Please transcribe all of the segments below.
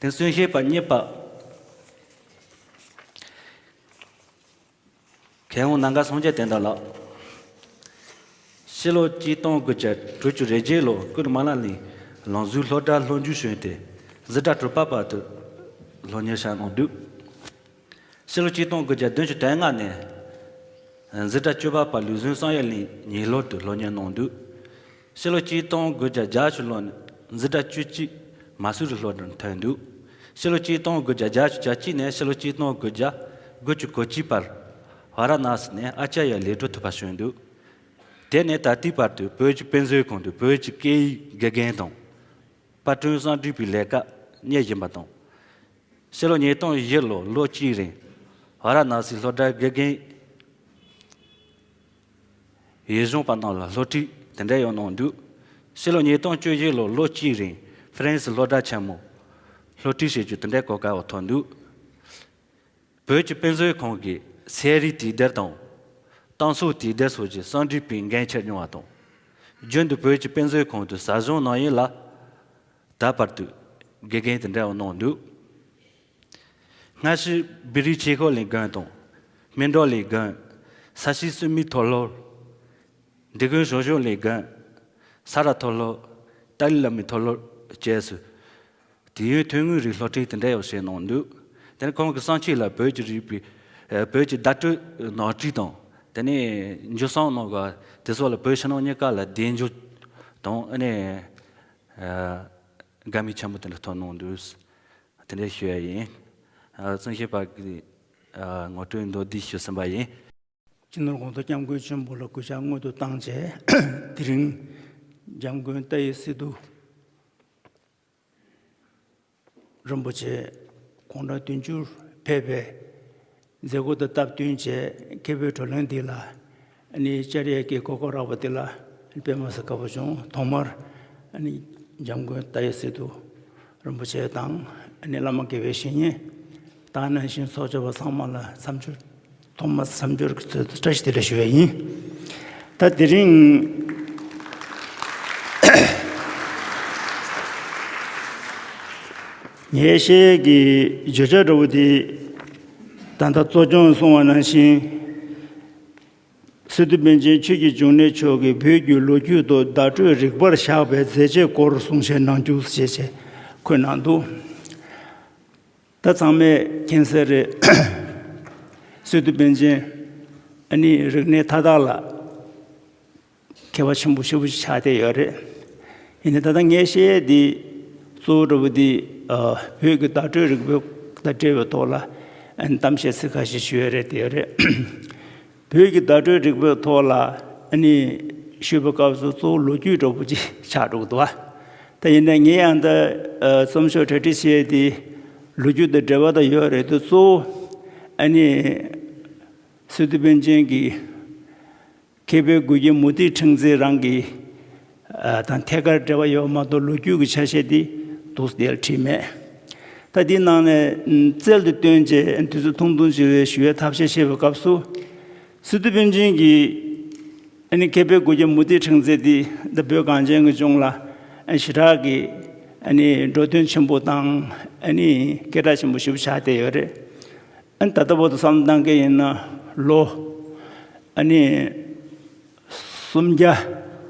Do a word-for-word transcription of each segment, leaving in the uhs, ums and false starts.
དེ་གསུང་བཤད་པ་གཉིས་པ། མཁས་དབང་ནམ་མཁའ་སངས་རྒྱས་བསྟན་དར་ལགས། ཕྱི་ལོ་ཆིག་སྟོང་དགུ་བརྒྱ་དྲུག་ཅུ་རེ་བརྒྱད་ལོ་ཀུ་ཤྲི་མ་ལ་ནས་ལམ་ཟུར་སློབ་གྲྭ་སློབ་འཇུག་བྱུང་སྟེ་གཟེངས་རྟགས་དྲུག་པ་བར་དུ་སློབ་གཉེར་བྱས་གནང་འདུག་ཕྱི་ལོ་ཆིག་སྟོང་དགུ་བརྒྱ་བདུན་ཅུ་དོན་ལྔ་ནས་གཟེངས་རྟགས་བཅུ་པ་བར་ལུགས་ཟུང་བསམ་ཡས་གླིང་ཉིན་སློབ་ཏུ་སློབ་གཉེར་གནང་འདུག་ཕྱི་ལོ་ཆིག་སྟོང་དགུ་བརྒྱ་བརྒྱད་ཅུ་ལོ་ནས་གཟེངས་རྟགས་བཅུ་གཅིག་མ་སུ་རི་སློབ་གྲྭར་ཐོན་འདུག་ཕྱི་ལོ་ཆིག་སྟོང་དགུ་བརྒྱ་བརྒྱད་ཅུ་གྱ་གཅིག་ནས་ཕྱི་ལོ་ཆིག་སྟོང་དགུ་བརྒྱ་དགུ་ཅུ་གོ་གཅིག་བར་ཝཱ་ར་ཎ་སི་ནས་ཨ་ཙརྱ་ལས་གྲོལ་ཐུབ་པ་བྱུང་འདུག་དེ་ནས་ད་ལྟའི་བར་དུ་བོད་ཀྱི་དཔེ་མཛོད་ཁང་དུ་བོད་ཀྱི་སྐད་ཡིག་དགེ་རྒན་དང་། པར་སྐྲུན་གསར་འགྲེལ་པའི་ལས་ཀ་གཉེར་བཞིན་པ་དང་། ཕྱི་ལོ་ཉིས་སྟོང་བཞི་ལོ་ལོ་གཅིག་རིང་ཝཱ་ར་ཎ་སི་སློབ་གྲྭའི་དགེ་རྒན་ཡིག་སྦྱོང་པ་རྣམས་ལ་སློབ་ཁྲིད་དེ་འདྲ་ཡང་གནང་འདུག་ཕྱི་ལོ་ཉིས་སྟོང་བཅུ་བཞི་ལོ་ལོ་གཅིག་རིང་ཧྥ་རན་སི་སློབ་གྲྭ་ཆེན་མོ་སློབ་ཁྲིད་བྱེད་རྒྱུ་དེ་འདྲའི་གོ་སྐབས་ཐོབ་འདུག་བོད་ཀྱི་དཔེ་མཛོད་ཁང་གིས་ཚན་རིག་དུས་དེབ་དང་། གཏམ་ཕྱོགས་དུས་དེབ་སོགས་ཀྱི་གསར་འགྲེལ་པའི་འགན་འཁྱེར་མྱོང་བ་དང་། རྒྱུན་དུ་བོད་ཀྱི་དཔེ་མཛོད་ཁང་དུ་ཟབ་སྦྱོང་གནང་ཡུལ་ལ་ད་བར་དུ་དགེ་རྒན་དེ་འདྲ་ཡང་གནང་འདུག་སྔ་ཕྱིར་བི་རི་ཆེ་ཁོ་ལས་འགན་དང་། སྨིན་གྲོགས་ལས་འགན། ས་སྐྱའི་སྲུང་མའི་མཐོ་སློབ། འབྲི་གུང་ཞང་ཞུང་ལས་འགན། ས་རཱ་མཐོ་སློབ། ཏཱ་ལའི་བླ་མའི་མཐོ་སློབ་བཅས་སུ། དུས་ཡུན་ཐུང་ངུའི་རིང་སློབ་ཁྲིད་དེ་འདྲ་ཡང་བྱས་གནང་འདུག་དེ་ནས་ཁོང་གི་གསང་ཆེན་ལ་བོད་ཀྱི་རིག་པའི་ཨ་བོད་ཀྱི་བརྡ་སྤྲོད་ནང་བྲིས་དང་། དེ་ནས་འཇུ་བསང་གནང་བ་དེ་སོགས་ལ་བོད་ཕྱི་ནང་གཉིས་ཀ་ལ་གདེང་འཇོག་དང་ཨ་ནི་ཨ་དགའ་མོས་ཆེན་པོ་དེ་འདྲ་ཐོབ་གནང་འདུག་དེ་འདྲ་ཞུ་ཡ་ཡིན། ཨ་གསུང་བཤད་པ་གི་ཨ་ངོ་སྤྲོད་མདོར་བསྡུས་ཞུས་ཟིན་པ་ཡིན། སྤྱི་ནོར་གོང་ས་སྐྱབས་མགོན་ཆེན་པོ་ལ་གུས་ཕྱག་སྔོན་དུ་བཏང་བྱས། དེ་རིང་འཇམ་མགོན་ཏཱ་ཡི་སི་ཏུ་རིན་པོ་ཆེ་དགུང་གྲངས་བདུན་ཅུར་ཕེབས་པའི་མཛད་སྒོ་དང་སྟབས་བསྟུན་བྱས་མཁས་པའི་བགྲོ་གླེང་འདི་ལ་ཨ་ནི་བཅར་ཡས་ཀྱི་གོ་སྐབས་རག་པ་འདི་ལ་དཔེ་མི་སྲིད་དགའ་པོ་བྱུང་། ཐོག་མར་ཨ་ནི་འཇམ་མགོན་ཏཱ་ཡི་སི་ཏུ་རིན་པོ་ཆེ་དང་ཨ་ནི་བླ་མ་དགེ་བའི་བཤེས་གཉེན་དང་ནང་བཞིན་ཚོགས་བཅར་བ་ཚང་མ་ལ་འཚམས་འདྲི། ཐོག་མར་འཚམས་འདྲིར་བཀྲ་ཤིས་བདེ་ལེགས་ཞུ་བ་ཡིན། ད་དེ་རིང་ངས་བཤད་ཀྱི་བརྗོད་བྱ་འདྲ་བོ་དེ་ད་ལྟ་གཙོ་སྐྱོང་གསུང་བ་ནང་བཞིན། སི་ཏུ་པཎ་ཆེན་ཆོས་ཀྱི་འབྱུང་གནས་མཆོག་གིས་བོད་ཀྱི་ལོ་རྒྱུས་ཐོག་བརྡ་སྤྲོད་རིག་པར་བཞག་པའི་མཛད་རྗེས་སྐོར་གསུང་བཤད་གནང་རྒྱུ་ཞེས་བྱས་འཁོད་གནང་འདུག་ད་ཚང་མས་མཁྱེན་གསལ་རེད། སི་ཏུ་པཎ་ཆེན་ཨ་ནི་རིག་གནས་མཐའ་དག་ལ་མཁས་པ་ཆེན་པོ་ཞེ་པོ་ཅིག་ཆགས་བསྡད་ཡོད་རེད། ཡིན་ནའི་ད་ལྟ་ངས་བཤད་ཡས་འདི་གཙོ་བོ་འདྲ་བོ་འདི་ཨ་བོད་ཀྱི་བརྡ་སྤྲོད་རིག་པ་དང་འབྲེལ་བའི་ཐོག་ལ་ཨ་ནི་གཏམ་བཤད་ཚིག་ཁ་ཤས་ཞུ་ཡས་རེད་བསྡད་ཡོད་རེད། བོད་ཀྱི་བརྡ་སྤྲོད་རིག་པའི་ཐོག་ལ་ཨ་ནི་ཞུས་པའི་སྐབས་སུ་གཙོ་བོ་ལོ་རྒྱུས་འདྲ་བོ་ཅིག་ཆགས་འགྲོ་གི་འདུག་བ། ད་ཡིན་ནའི་ངས་ཡང་ད་ཨ་རྩོམ་ཤོག་གྲ་སྒྲིག་བྱས་ཏེ་ལོ་རྒྱུས་དང་འབྲེལ་བ་དང་ཡོད་རེད་དེ། གཙོ་བོ་ཨ་ནི་སི་ཏུ་པཎ་ཆེན་གྱི་མཁས་པའི་མགུལ་རྒྱན་མུ་ཏིག་ཕྲེང་མཛེས་རང་གི་ཨ་དང་ཐད་ཀར་འབྲེལ་བ་ཡོད་མ་གཏོགས་ལོ་རྒྱུས་ཀྱི་ཆ་ཤས་དེ་འདུག་སེ་དེ་ལ་བྲིས་མེད། ད་འདིའི་ནང་ནས་ཨ་རྩལ་དུ་བཏོན་བྱས་དུས་ཚོད་ཐུང་ཐུང་ཅིག་རེ་ཞུ་ཡའི་ཐབས་ཤེས་བྱེད་པའི་སྐབས་སུ། སི་ཏུ་པཎ་ཆེན་གྱི་ཨ་ནི་མཁས་པའི་མགུལ་རྒྱན་མུ་ཏིག་ཕྲེང་མཛེས་འདི་འདི་བོད་གངས་ཅན་གྱི་ལྗོངས་ལ་ཨ་ཞེ་དྲག་གི་ཨ་ནི་འགྲོ་དོན་ཆེན་པོ་དང་ཨ་ནི་སྐད་གྲགས་ཆེན་པོ་ཞེ་པོ་ཆགས་བསྡད་ཡོད་རེད། ཨ་ནི་ད་ལྟ་བར་དུ་བསམ་བློ་བཏང་མཁན་ཡིན་ན་ལོ་ཨ་ནི་སུམ་བརྒྱ་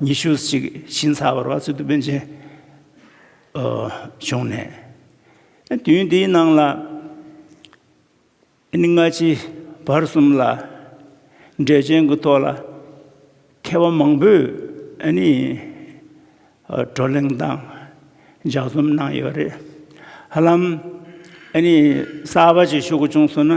ཉི་ཤུ་ཞིག་ཕྱིན་ཚར་བ་རེད་བ། སི་ཏུ་པཎ་ཆེན་ཨ་བྱུང་ནས། ཨ་དུས་ཡུན་དེའི་ནང་ལ་ཨ་ནི་སྔ་ཕྱི་བར་གསུམ་ལ་འགྲེལ་ཆེན་གྱི་ཐོག་ལ་མཁས་པ་མང་པོས་ཨ་ནི་བགྲོ་གླེང་དང་ལྗགས་རྩོམ་གནང་ཡོད་རེད། ཧ་ལམ་ཨ་ནི་གསར་པ་ཅིག་ཞུ་དགོས་བྱུང་སོང་ན་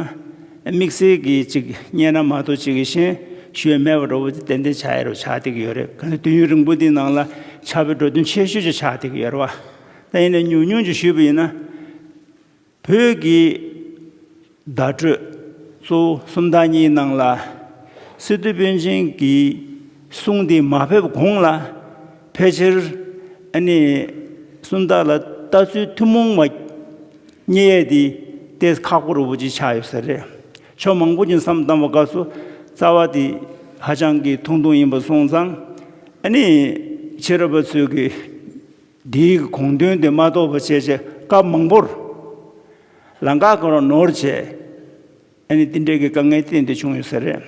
དམིགས་བསལ་གྱི་ཅིག་རྙེད་སྣང་མ་གཏོགས་ཅིག་གི་གཞན་ཞུ་ཡས་མེད་པ་འདྲ་བོ་ཏན་ཏན་ཆགས་ཡ་རུ་ཆགས་བསྡད་ཀྱི་ཡོད་རེད། ག་ནི་དུས་ཡུན་རིང་པོ་འདིའི་ནང་ལ་ཕྱག་དཔེ་འགྲོ་དོན་ཆེ་ཤོས་ཅིག་ཆགས་བསྡད་ཀྱི་ཡོད་རེད་བ། ད་ཡིན་ནའི་ཉུང་ཉུང་ཅིག་ཞུས་པ་ཡིན་ན། བོད་ཀྱི་བརྡ་སྤྲོད་གཙོ་བོ་སུམ་རྟགས་གཉིས་ནང་ལ་སི་ཏུ་པཎ་ཆེན་གྱི་གསུང་དེ་མ་ཕེབས་གོང་ལ་ཕལ་ཆེར་ཨ་ནི་སུམ་རྟགས་ལ་ལྟ་ཚུལ་ཐུན་མོང་མ་རྙེད་ཡས་དེ་ཏོག་ཙམ་ཁག་པོ་འདྲ་བོ་ཅིག་ཆགས་ཡོད་ས་རེད། ཕྱོགས་མང་པོ་ཅིག་བསམ་བློ་བཏང་བའི་སྐབས་སུ་རྩ་བ་དེ་ཧ་ཅང་གི་ཐུང་ཐུང་ཡིན་པ་སོང་ཙང་། ཨ་ནི་ཕྱི་རབས་པ་ཚོས་ཀྱི་འདིའི་གོང་དོན་དེ་མ་རྟོགས་པ་བྱས་བྱས་སྐབས་མང་པོར་ ལམ་ཁ་ཁོ་རང་ནོར་བྱས། ཨ་ནི་དེ་འདྲའི་གི་དཀའ་ངལ་ཏན་ཏན་བྱུང་ཡོད་ས་རེད།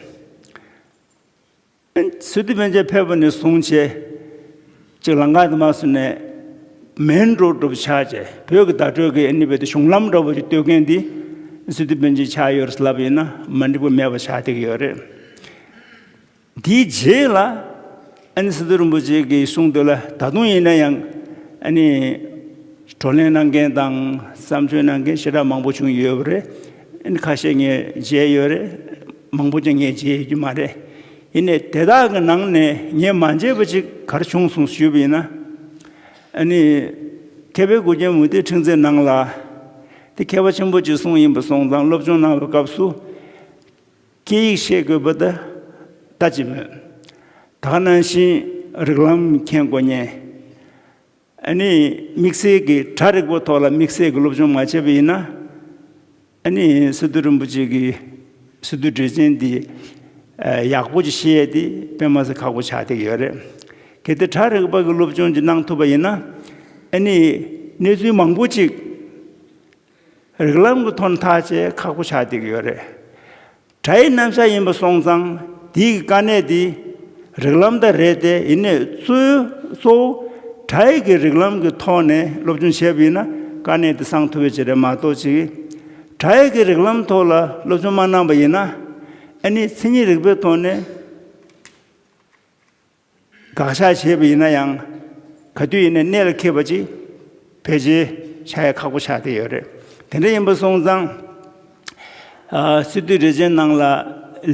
ཨ་ནི་སི་ཏུ་པཎ་ཆེན་ཕེབས་པ་ནས་བཟུང་བྱས། ཅིག་ལམ་ཁ་དེ་མར་སོང་ནས་མེན་རོ་ཌི་འདྲ་པོ་ཆགས་བྱས། བོད་ཀྱི་བརྡ་སྤྲོད་ཀྱི་ཨ་ནི་བོད་དུ་གཞུང་ལམ་འདྲ་པོ་ཅིག་གཏོད་མཁན་དེ་སི་ཏུ་པཎ་ཆེན་ཆགས་ཡོད་རེད་ལབ་ཡིན་ན་མ་འགྲིག་པ་མེད་པ་ཆགས་བསྡད་ཀྱི་ཡོད་རེད། དེའི་རྗེས་ལ་ཨ་ནི་སི་ཏུ་རིན་པོ་ཆེ་གིས་གསུངས་དོན་ལ་ད་དུང་ཡིན་ན་ཡང་ཨ་ནི་བགྲོ་གླེང་གནང་མཁན་དང་བསམ་ཚུལ་གནང་མཁན་ཞེ་དྲག་མང་པོ་བྱུང་ཡོད་པ་རེད། ཨ་ནི་ཁ་ཤས་ངས་མཇལ་ཡོད་རེད། མང་པོ་ཀྱང་ངས་མཇལ་ཡོད་ཀྱི་མ་རེད། ཡིན་ནའི་དེ་དག་གི་ནང་ནས་ངས་མ་མཇལ་བ་ཅིག་ག་རེ་བྱུང་སོང་ཞུས་པ་ཡིན་ན། ཨ་ནི་མཁས་པའི་མགུལ་རྒྱན་མུ་ཏིག་ཕྲེང་མཛེས་ནང་ལ་དེ་མཁས་པ་ཆེན་པོ་ཅིག་གསུངས་ཡིན་པ་སོང་ཙང་སློབ་སྦྱོང་གནང་བའི་སྐབས་སུ། སྐད་ཡིག་ཤེས་དགོས་པ་ད་ལྟ་ཅི་མོད། ད་ག་ནང་བཞིན་རིགས་ལམ་མཁྱེན་དགོས་ཉེ། ཨ་ནི་དམིགས་བསལ་གྱི་གྲྭ་རིག་པའི་ཐོག་ལ་དམིགས་བསལ་གྱི་སློབ་སྦྱོང་མ་བྱས་པ་ཡིན་ན། ཨ་ནི་སི་ཏུ་རིན་པོ་ཆེ་གི་སི་ཏུ་འགྲེལ་ཆེན་འདི་ཡག་པོ་ཅིག་ཤེས་ཡས་དེ་དཔེ་མ་སྲིད་ཁག་པོ་ཆགས་བསྡད་ཀྱི་ཡོད་རེད། གལ་ཏེ་གྲྭ་རིག་པ་གི་སློབ་སྦྱོང་ཅིག་གནང་ཐུབ་པ་ཡིན་ན། ཨ་ནི་གནས་ཚུལ་མང་པོ་ཅིག་རིགས་ལམ་གྱི་ཐོག་ནས་ཐག་བཅད་ཁག་པོ་ཆགས་བསྡད་ཀྱི་ཡོད་རེད། གྲྭའི་རྣམ་གཞག་ཡིན་པ་སོང་ཙང་དེའི་དཀའ་གནད་དེ་རིགས་ལམ་ད་རེད་དེ། ཡིན་ནའི་གཙོ་གཙོ་བོ་གྲྭའི་གི་རིགས་ལམ་གྱི་ཐོག་ནས་སློབ་སྦྱོང་བྱས་པ་ཡིན་ན་དཀའ་གནད་དེ་སངས་ཐུབ་པའི་ཆེད་རེད་མ་གཏོགས་ཅིག་གྲྭའི་གི་རིགས་ལམ་ཐོག་ལ་སློབ་སྦྱོང་མ་གནང་པ་ཡིན་ན། ཨ་ནི་མཚན་ཉིད་རིག་པའི་ཐོག་ནས་དགག་བཞག་བྱས་པ་ཡིན་ན་ཡང་ག་དུས་ཡིན་ནའི་གནད་ལ་འཁེལ་བ་ཅིག་ཕལ་ཆེར་ཆགས་ཡ་ཁག་པོ་ཆགས་བསྡད་ཡོད་རེད། དེ་འདྲ་ཡིན་པ་སོང་ཙང་། ཨ་སི་ཏུ་འགྲེལ་ཆེན་ནང་ལ་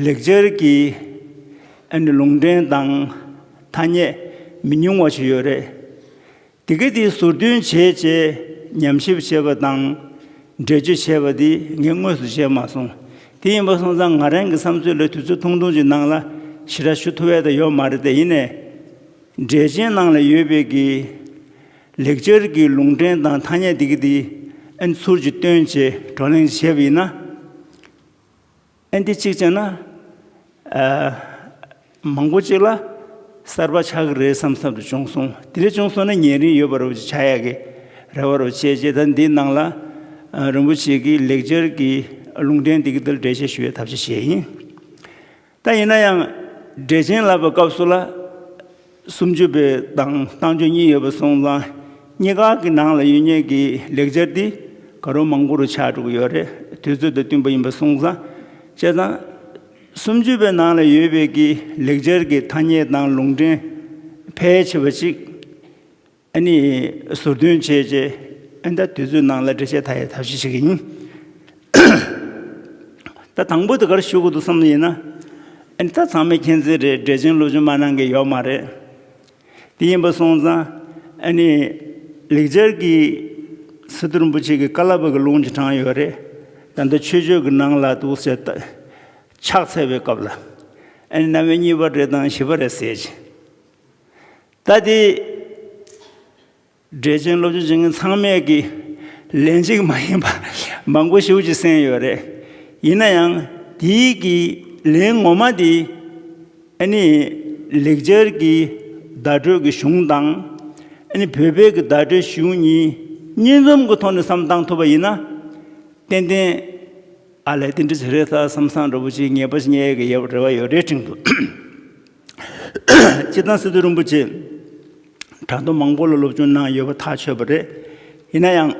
ལེགས་སྦྱར་གྱི་ཨ་ནི་ལུང་འདྲེན་དང་ཐ་སྙད་མི་ཉུང་བ་ཞིག་ཡོད་རེད། དེ་ག་དེ་ཟུར་འདོན་བྱས་རྗེས་ཉམས་ཞིབ་བྱས་པ་དང་འགྲེལ་བརྗོད་བྱས་པ་དེ་ངས་དངོས་སུ་མཇལ་མ་སོང་། དེ་ཡིན་པ་སོང་ཙང་ང་རང་གི་བསམ་ཚུལ་ལ་དུས་ཚོད་ཐུང་ཐུང་ཅིག་ནང་ལ་ཞེ་དྲག་ཞུ་ཐུབ་ཡ་ད་ཡོད་མ་རེད་དེ། ཡིན་ནའི་འགྲེལ་ཆེན་ནང་ལ་ཡོད་པའི་གི་ལེགས་སྦྱར་གྱི་ལུང་འདྲེན་དང་ཐ་སྙད་དེ་ག་དེ་ཨན་ཚུར་ཅིག་བཏོན་བྱས་བགྲོ་གླེང་བྱས་པ་ཡིན་ན། ཨ་འདི་གཅིག་བྱས་ན། ཨ་མང་པོ་ཅིག་ལ་གསར་པ་ཆགས་ཀྱི་རེད་བསམ་བསམ་དུ་བྱུང་སོང་། དེ་འདྲ་བྱུང་སོང་ན་ཉན་རིན་ཡོད་པ་རེད་བ་ཅིག་ཆགས་ཡག་གི་རེ་བ་རེ་བ་བྱས་རྗེས་ད་འདིའི་ནང་ལ་ཨ་རིན་པོ་ཆེ་གི་ལེགས་སྦྱར་གྱི་ལུང་འདྲེན་འདི་གི་འདིར་འགྲེལ་བཤད་ཞུ་བའི་ཐབས་ཤེས་བྱས་ཡིན། ད་ཡིན་ན་ཡང་འགྲེལ་ཆེན་ལབ་པའི་སྐབས་སུ་ལ། སུམ་ཅུ་པའི་དང་རྟགས་འཇུག་གཉིས་ཡོད་པ་སོང་ཙང་། གཉིས་ཀ་གི་ནང་ལ་ཡོད་མཁན་གྱི་ལེགས་སྦྱར་འདི་ག་རོ་མང་པོ་རུ་ཆགས་འགྲོ་གི་ཡོད་རེད། དུས་ཚོད་དང་བསྟུན་པ་ཡིན་པ་སོང་ཙང་། བྱས་ཙང་། སུམ་ཅུ་པའི་ནང་ལ་ཡོད་པའི་གི་ལེགས་སྦྱར་གྱི་ཐ་སྙད་དང་ལུང་འདྲེན་ཕལ་ཆེ་བ་ཅིག་ཨ་ནི་ཟུར་འདོན་བྱས་རྗེས་ཨ་ནི་ད་དུས་ཚོད་ནང་ལ་འགྲེལ་བཤད་ད་ཡ་ཐབས་ཤེས་བྱེད་ཀྱི་ཡིན། ད་དང་པོ་དེ་གར་ཞུ་དགོས་འདུག་བསམ་ཡིན་ན། ཨ་ནི་ད་ཚང་མས་མཁྱེན་གསལ་རེད། འགྲེལ་ཆེན་སློབ་སྦྱོང་མ་གནང་མཁན་ཡོད་མ་རེད། དེ་ཡིན་པ་སོང་ཙང་ཨ་ནི་ལེགས་སྦྱར་གྱི་སི་ཏུ་རིན་པོ་ཆེ་གི་བཀའ་སློབ་པ་གི་ལུང་ཅིག་དྲངས་ཡོད་རེད། ད་ལྟ་ཆོས་སྤྱོད་ཀྱི་ནང་ལ་འདུག་ཟེར་ད་ཕྱག་འཚལ་བའི་སྐབས་ལ་ཨ་ནི་རྣམ་དབྱེ་གཉིས་པ་རེད་དང་བཞི་པ་རེད་ཟེར་གྱི། ད་དེ། འགྲེལ་ཆེན་སློབ་སྦྱོང་བྱེད་མཁན་ཚང་མས་ཀྱི་ལན་གཅིག་མ་ཡིན་པ་མང་པོ་ཞེ་པོ་ཅིག་གསན་ཡོད་རེད། ཡིན་ན་ཡང་དེའི་གི་ལན་ངོ་མ་དེ་ཨ་ནི་ལེགས་སྦྱར་གྱི་བརྡ་སྤྲོད་ཀྱི་གཞུང་དང་ཨ་ནི་བོད་པའི་གི་བརྡ་སྤྲོད་གཞུང་གཉིས་གཉིས་འཛོམས་ཀྱི་ཐོག་ནས་བསམ་བཏང་ཐུབ་པ་ཡིན་ན། ཏན་ཏན་ཨ་ལས་དེ་འདྲ་ཞིག་རེད་ད་བསམ་བསམ་འདྲ་པོ་ཅིག་ངེས་པ་ཞིག་རྙེད་ཀྱི་ཡོད་རེ་བ་ཡོད་རེད་དྲན་འདུག་སྤྱིར་བཏང་སི་ཏུ་རིན་པོ་ཆེ་གྲྭ་བསྟན་མང་པོ་ལ་སློབ་སྦྱོང་གནང་ཡོད་པ་ཐག་ཆོད་པ་རེད། ཡིན་ན་ཡང་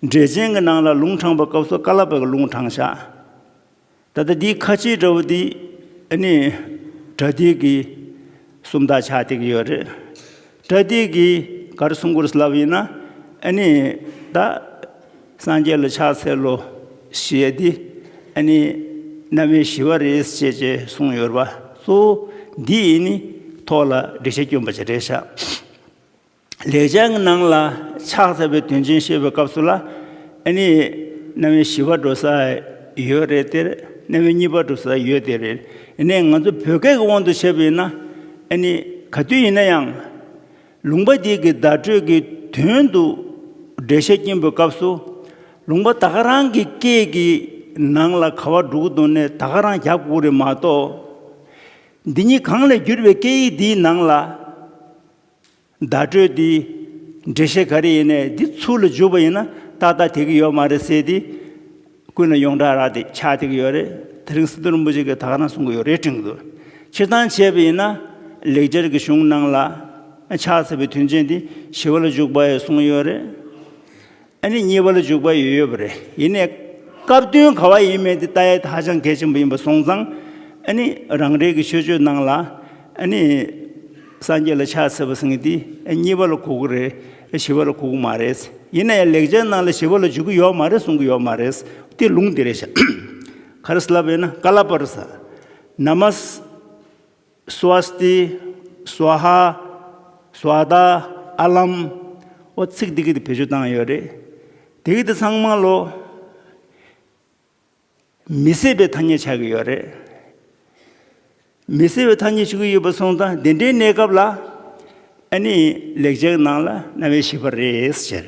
འགྲེལ་ཆེན་གྱི་ནང་ལ་ལུང་དྲངས་པའི་སྐབས་སུ་བཀའ་སློབ་པའི་ལུང་དྲངས་བཞག་ད་ལྟ་འདིའི་ཁ་ཆེའི་འདྲ་བོ་འདི་ཨ་ནི་པྲ་ཏི་གི་སུམ་རྟགས་ཆགས་བསྡད་ཀྱི་ཡོད་རེད། པྲ་ཏི་གིས་ག་རེ་གསུང་གི་རེད་ལབ་ཡིན་ན། ཨ་ནི་ད་སངས་རྒྱས་ལ་ཕྱག་འཚལ་ལོ་ཞེས་འདི་ཨ་ནི་རྣམ་དབྱེ་བཞི་པ་རེད་ཅེས་ཅེས་གསུངས་ཡོད་རེད་པ། གཙོ་བོ་འདི་ཡིན་ནི་ཐོག་ལ་འགྲེལ་བཤད་བསྐྱོན་པ་ཅིག་རེད་ཤག་ལེགས་སྦྱར་གྱི་ནང་ལ་ཕྱག་འཚལ་བའི་དོན་ཅན་བཤད་པའི་སྐབས་སུ་ལ་ཨ་ནི་རྣམ་དབྱེ་བཞི་པ་འགྲོ་ས་ཡོད་རེད་དེ། རྣམ་དབྱེ་གཉིས་པ་འགྲོ་ས་ཡོད་དེ་རེད། ཡིན་ནའི་ང་ཚོ་བོད་སྐད་ཀྱི་དབང་དུ་བྱས་པ་ཡིན་ན་ཨ་ནི་ག་དུས་ཡིན་ན་ཡང་ལུང་པ་འདི་གི་བརྡ་སྤྲོད་ཀྱི་དོན་དུ་འགྲེལ་བཤད་སྐྱོན་པའི་སྐབས་སུ་ལུང་པ་ད་ག་རང་གི་སྐད་ཀྱི་ནང་ལ་ག་བ་འགྲོ་གི་འདུག་ནས་ད་ག་རང་རྒྱབ་དགོས་རེད་མ་གཏོགས། འདི་ཉིད་གང་ལས་བསྒྱུར་བའི་སྐད་ཡིག་འདིའི་ནང་ལ། བརྡ་སྤྲོད་འདི་འགྲེལ་བཤད་ག་རེ་ཡིན་ནའི་འདི་ཚུར་ལ་འཇུག་པ་ཡིན་ན་ ཏག་ཏག་དེ་གི་ཡོད་མ་རེད་ཟེར་ཏེ། ཀུན་ལ་ཡོངས་གྲགས་ར་དེ་ཆགས་བསྡད་ཀྱི་ཡོད་རེད། དེ་རིང་སི་ཏུ་རིན་པོ་ཆེ་གིས་ད་ག་རང་གསུང་གི་ཡོད་རེད་དྲན་གྱི་འདུག་སྤྱིར་བཏང་བྱས་པ་ཡིན་ན། ལེགས་སྦྱར་གྱི་གཞུང་ནང་ལ་ཕྱག་འཚལ་བའི་དོན་ཅན་དེ་ཞི་བ་ལ་འཇུག་པ་ཡང་གསུངས་ཡོད་རེད། ཨ་ནི་གཉིས་པ་ལ་འཇུག་པ་ཡོད་ཡོད་པ་རེད། ཡིན་ནའི་སྐབས་དོན་ག་བ་ཡིན་མིན་དེ་ལྟ་ཡ་དེ་ཧ་ཅང་གལ་ཆེན་པོ་ཡིན་པ་སོང་ཙང་། ཨ་ནི་རང་རེ་གི་ཆོས་སྤྱོད་ནང་ལ། ཨ་ནི་སངས་རྒྱས་ལ་ཕྱག་འཚལ་བ་ཟེར་མཁན་དེ་གཉིས་པ་ལ་གོ་གི་རེད། ཞི་བ་ལ་གོ་གི་མ་རེད། ཡིན་ན་ཡང་ལེགས་སྦྱར་ནང་ལ་ཞི་བ་ལ་འཇུག་གི་ཡོད་མ་རེད་གསུང་གི་ཡོད་མ་རེད། དེ་ལུང་དེ་རེད་ཤག་ག་རེ་ལབ་ཡོད་ན། ཀ་ལ་པར་ས། ན་མ་སི། སྭ་སྟི། སྭ་ཧ། སྭ་ད། ཨ་ལམ། འོ་ཚིག་འདི་གི་དེ་བེད་སྤྱོད་བཏང་ཡོད་རེད། དེ་གི་དེ་ཚང་མ་ལོ། མི་སྲིད་པའི་ཐ་སྙད་ཆགས་ཀྱི་ཡོད་རེད། མི་སྲིད་པའི་ཐ་སྙད་ཆགས་ཀྱི་ཡོད་པ་སོང་ཙང་དེ་འདྲའི་གནས་སྐབས་ལ། ཨ་ནི་ལེགས་སྦྱར་ནང་ལ་རྣམ་དབྱེ་བཞི་པ་རེད་ཟེར།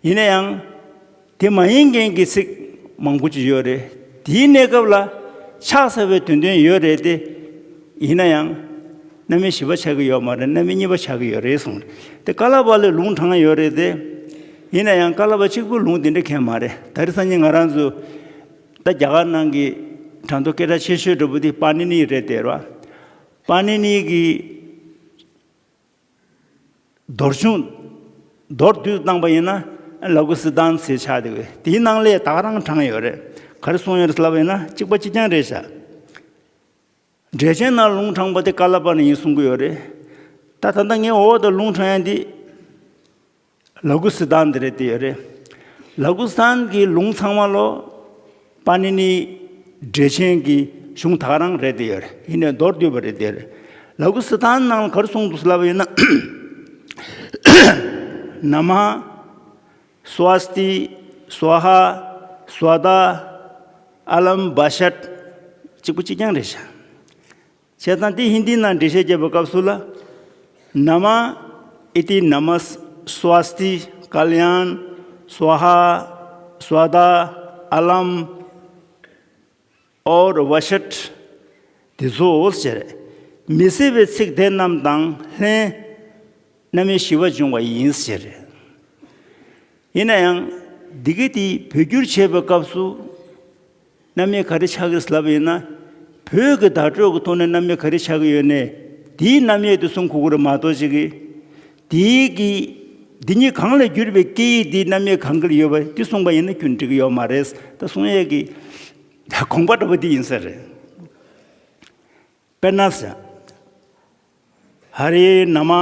ཡིན་ན་ཡང་། དེ་མ་ཡིན་མཁན་གྱི་ཚིག་མང་པོ་ཅིག་ཡོད་རེད། དེའི་གནས་སྐབས་ལ་ཕྱག་འཚལ་བའི་དོན་དོན་ཡོད་རེད་དེ། ཡིན་ན་ཡང་། རྣམ་དབྱེ་བཞི་པ་ཆགས་ཀྱི་ཡོད་མ་རེད། རྣམ་དབྱེ་གཉིས་པ་ཆགས་ཀྱི་ཡོད་རེད་གསུངས་རེད། དེ་ཀ་ལ་པ་ལས་ལུང་དྲངས་ཡོད་རེད་དེ། ཡིན་ན་ཡང་ཀ་ལ་པ་གཅིག་པུ་ལུང་དེ་འདྲ་མཁན་མ་རེད། ད་རེས་སང་ཉིན་ང་རང་ཚོ་ད་རྒྱ་གར་ནང་གི་གྲངས་ཐོ་སྐད་གྲགས་ཆེ་ཤོས་འདྲ་པོ་དེ་པ་ཎི་ནི་རེད་དེ་ར། པ་ཎི་ནི་གི་མདོར་བྱུང་མདོར་བསྡུས་བཏང་པ་ཡིན་ན་ལ་གུ་སི་ཏན་ཟེར་ཆགས་བསྡད་པས། དེའི་ནང་ལས་ད་ག་རང་དྲངས་ཡོད་རེད། ག་རེ་གསུངས་ཡོད་རེད་ལབ་པ་ཡིན་ན་གཅིག་པ་གཅིག་རྐྱང་རེད་ཤག་འགྲེལ་ཆེན་ནང་ལུང་དྲངས་པ་དེ་ཀ་ལ་པ་ནས་ཡིན་གསུང་གི་ཡོད་རེད། ད་ད་ལྟ་ངས་འོག་ཏུ་ལུང་དྲངས་ཡ་འདི་ལ་གུ་སི་ཏན་འདི་རེད་དེ་ཡོད་རེད། ལ་གུ་སི་ཏན་གྱི་ལུང་ཚང་མ་ལོ། པ་ཎི་ནི་འགྲེལ་ཆེན་གྱི་གཞུང་ད་ག་རང་རེད་དེ་ཡོད་རེད། ཡིན་ནའི་མདོར་བསྡུས་པ་རེད་དེ་ཡོད་རེད། ལ་གུ་སི་ཏན་ནང་ལ་ག་རེ་གསུངས་འདུག་ལབ་པ་ཡིན་ན། ན་མ། སྭ་སྟི། སྭ་ཧ། སྭ་ད། ཨ་ལམ་བ་ཤད། གཅིག་པུ་གཅིག་རྐྱང་རེད་ཤག་བྱས་ཙང་དེ་ཧིན་དི་ནང་འགྲེལ་བཤད་བརྒྱབ་པའི་སྐབས་སུ་ལ། ན་མ། ཨི་ཏི་ན་མ་སྭ་སྟི། ཀལ་ཡན། སྭ་ཧ། སྭ་ད། ཨ་ལམ། ཨོར་བ་ཤད། དེ་ཚོ་ཟེར། མི་སྲིད་པའི་ཚིག་དེ་རྣམས་དང་ལྷན། རྣམ་དབྱེ་བཞི་པ་འབྱུང་བ་ཡིན་ཟེར། ཡིན་ན་ཡང་། འདི་གི་དེ་བོད་བསྒྱུར་བྱེད་པའི་སྐབས་སུ། རྣམ་དབྱེ་ག་རེ་ཆགས་ཀྱི་ལབ་ཡིན་ན། བོད་ཀྱི་བརྡ་སྤྲོད་ཀྱི་ཐོག་ནས་རྣམ་དབྱེ་ག་རེ་ཆགས་ཀྱི་ཡོད་ནས། དེའི་རྣམ་དབྱེ་དེ་གསུང་དགོས་ཀྱི་རེད་མ་གཏོགས་ཅིག་གིས། དེའི་གི། འདི་ཉིད་གང་ལས་གྱུར་པའི་སྐད་ཡིག་འདིའི་རྣམ་དབྱེ་གང་གི་ཡོད་པ་དེ་གསུངས་པ་ཡིན་ན་ཁྱོན་འགྲིག་གི་ཡོད་མ་རེད། ད་གསུང་ཡས་ཀྱི་དགོངས་པ་འདྲ་པོ་འདི་ཡིན་ས་རེད། དཔེར་ན་ཟེར། ཧ་རེ་ན་མ།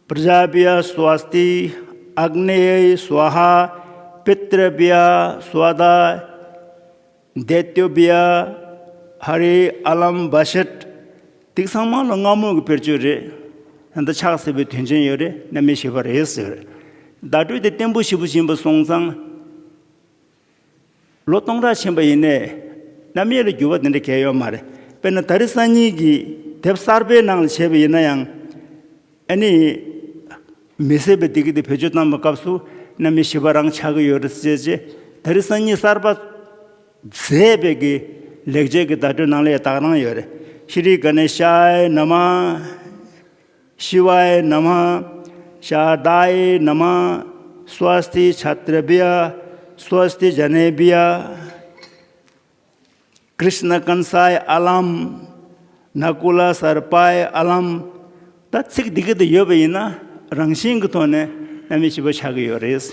པྲ་ཛཱ་བྷྱ་སྭ་སྟི། ཨག་ནེ་ཡེ་སྭཱ་ཧཱ། པིཏྲ་བྷྱ་སྭ་དཱ། དེ་ཏོ་བྷྱ། ཧ་རེ་ཨ་ལམ་བ་ཤད། དེ་ཚང་མ་ལ་སྔ་མོ་གི་བེད་སྤྱོད་རེད། ད་ལྟ་ཕྱག་འཚལ་བའི་དོན་ཅན་ཡོད་རེད། རྣམ་དབྱེ་བཞི་པ་རེད་ཟེར། བརྡ་སྤྲོད་དེ་བརྟན་པོ་ཞེ་པོ་ཡིན་པ་སོང་ཙང་། ལོ་སྟོང་ཕྲག་ཕྱིན་པ་ཡིན་ནའི། རྣམ་དབྱེ་ལ་འགྱུར་བ་དེ་འདྲ་གང་ཡང་ཡོད་མ་རེད། དཔེར་ན་ད་རེས་སང་ཉིན་གྱི་དེབ་གསར་པའི་ནང་ལ་བྱས་པ་ཡིན་ན་ཡང་། ཨ་ནི། མི་སྲིད་པའི་བདེ་སྐྱིད་དེ་བེད་སྤྱོད་བཏང་བའི་སྐབས་སུ་རྣམ་དབྱེ་བཞི་པ་རང་ཆགས་ཀྱི་ཡོད་རེད་ཟེར་བྱས། ད་རེས་སང་ཉིན་གསར་པ་མཛད་པའི་གི་ལེགས་སྦྱར་གྱི་བརྡ་སྤྲོད་ནང་ལ་ཡང་དག་རང་ཡོད་རེད། ཤྲཱི་ག་ནེ་ཤཱ་ཡེ་ན་མ། ཤི་ཝཱ་ཡེ་ན་མ། ཤར་དཱ་ཡེ་ན་མ། སྭ་སྟི་ཆ་ཏྲ་བྷྱ། སྭ་སྟི་ཇ་ནེ་བྷྱ། ཀྲིཤ་ན་ཀན་སཱ་ཡེ་ཨ་ལམ། ན་ཀུ་ལ་སར་པཱ་ཡེ་ཨ་ལམ། ད་ཚིག་འདི་གི་དེ་ཡོད་པ་ཡིན་ན་རང་བཞིན་གྱི་ཐོག་ནས་རྣམ་དབྱེ་བཞི་པ་ཆགས་ཀྱི་ཡོད་རེད།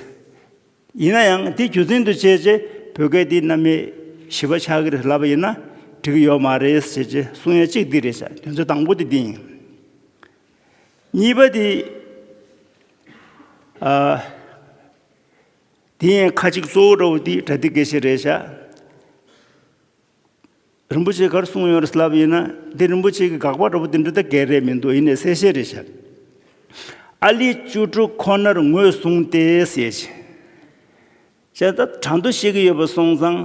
ཡིན་ན་ཡང་དེ་རྒྱུ་མཚན་དུ་བྱས་རྗེས་བོད་སྐད་འདི་རྣམ་དབྱེ་བཞི་པ་ཆགས་ཀྱི་རེད་ལབ་པ་ཡིན་ན་འགྲིག་གི་ཡོད་མ་རེད་ཟེར་རྗེས་གསུང་ཡ་གཅིག་འདི་རེད་ཤག་དོན་ཚན་དང་པོ་དེ་འདི་ཡིན། གཉིས་པ་དེ། ཨ། དེ་ཡང་ཁ་ཅིག་གཙོ་བོ་འདྲ་བོ་དེ་པྲ་ཏི་དགེ་ཤེས་རེད་ཤག་རིན་པོ་ཆེས་ག་རེ་གསུངས་ཡོད་རེད་ལབ་ཡིན་ན། འདི་རིན་པོ་ཆེ་གི་དགག་པ་འདྲ་བོ་དེ་འདྲ་ད་གལ་རེད་མི་འདུག་ཡིན་ནའི་གསལ་བཤད་རེད་ཤག་ཨ་ལི་བཅུ་དྲུག་ཁོ་ནར་ངོས་བཟུང་སྟེ་ཟེར་ཞིང་། བྱས་ཙང་གྲངས་ཐོ་བཤད་ཀྱི་ཡོད་པ་སོང་ཙང་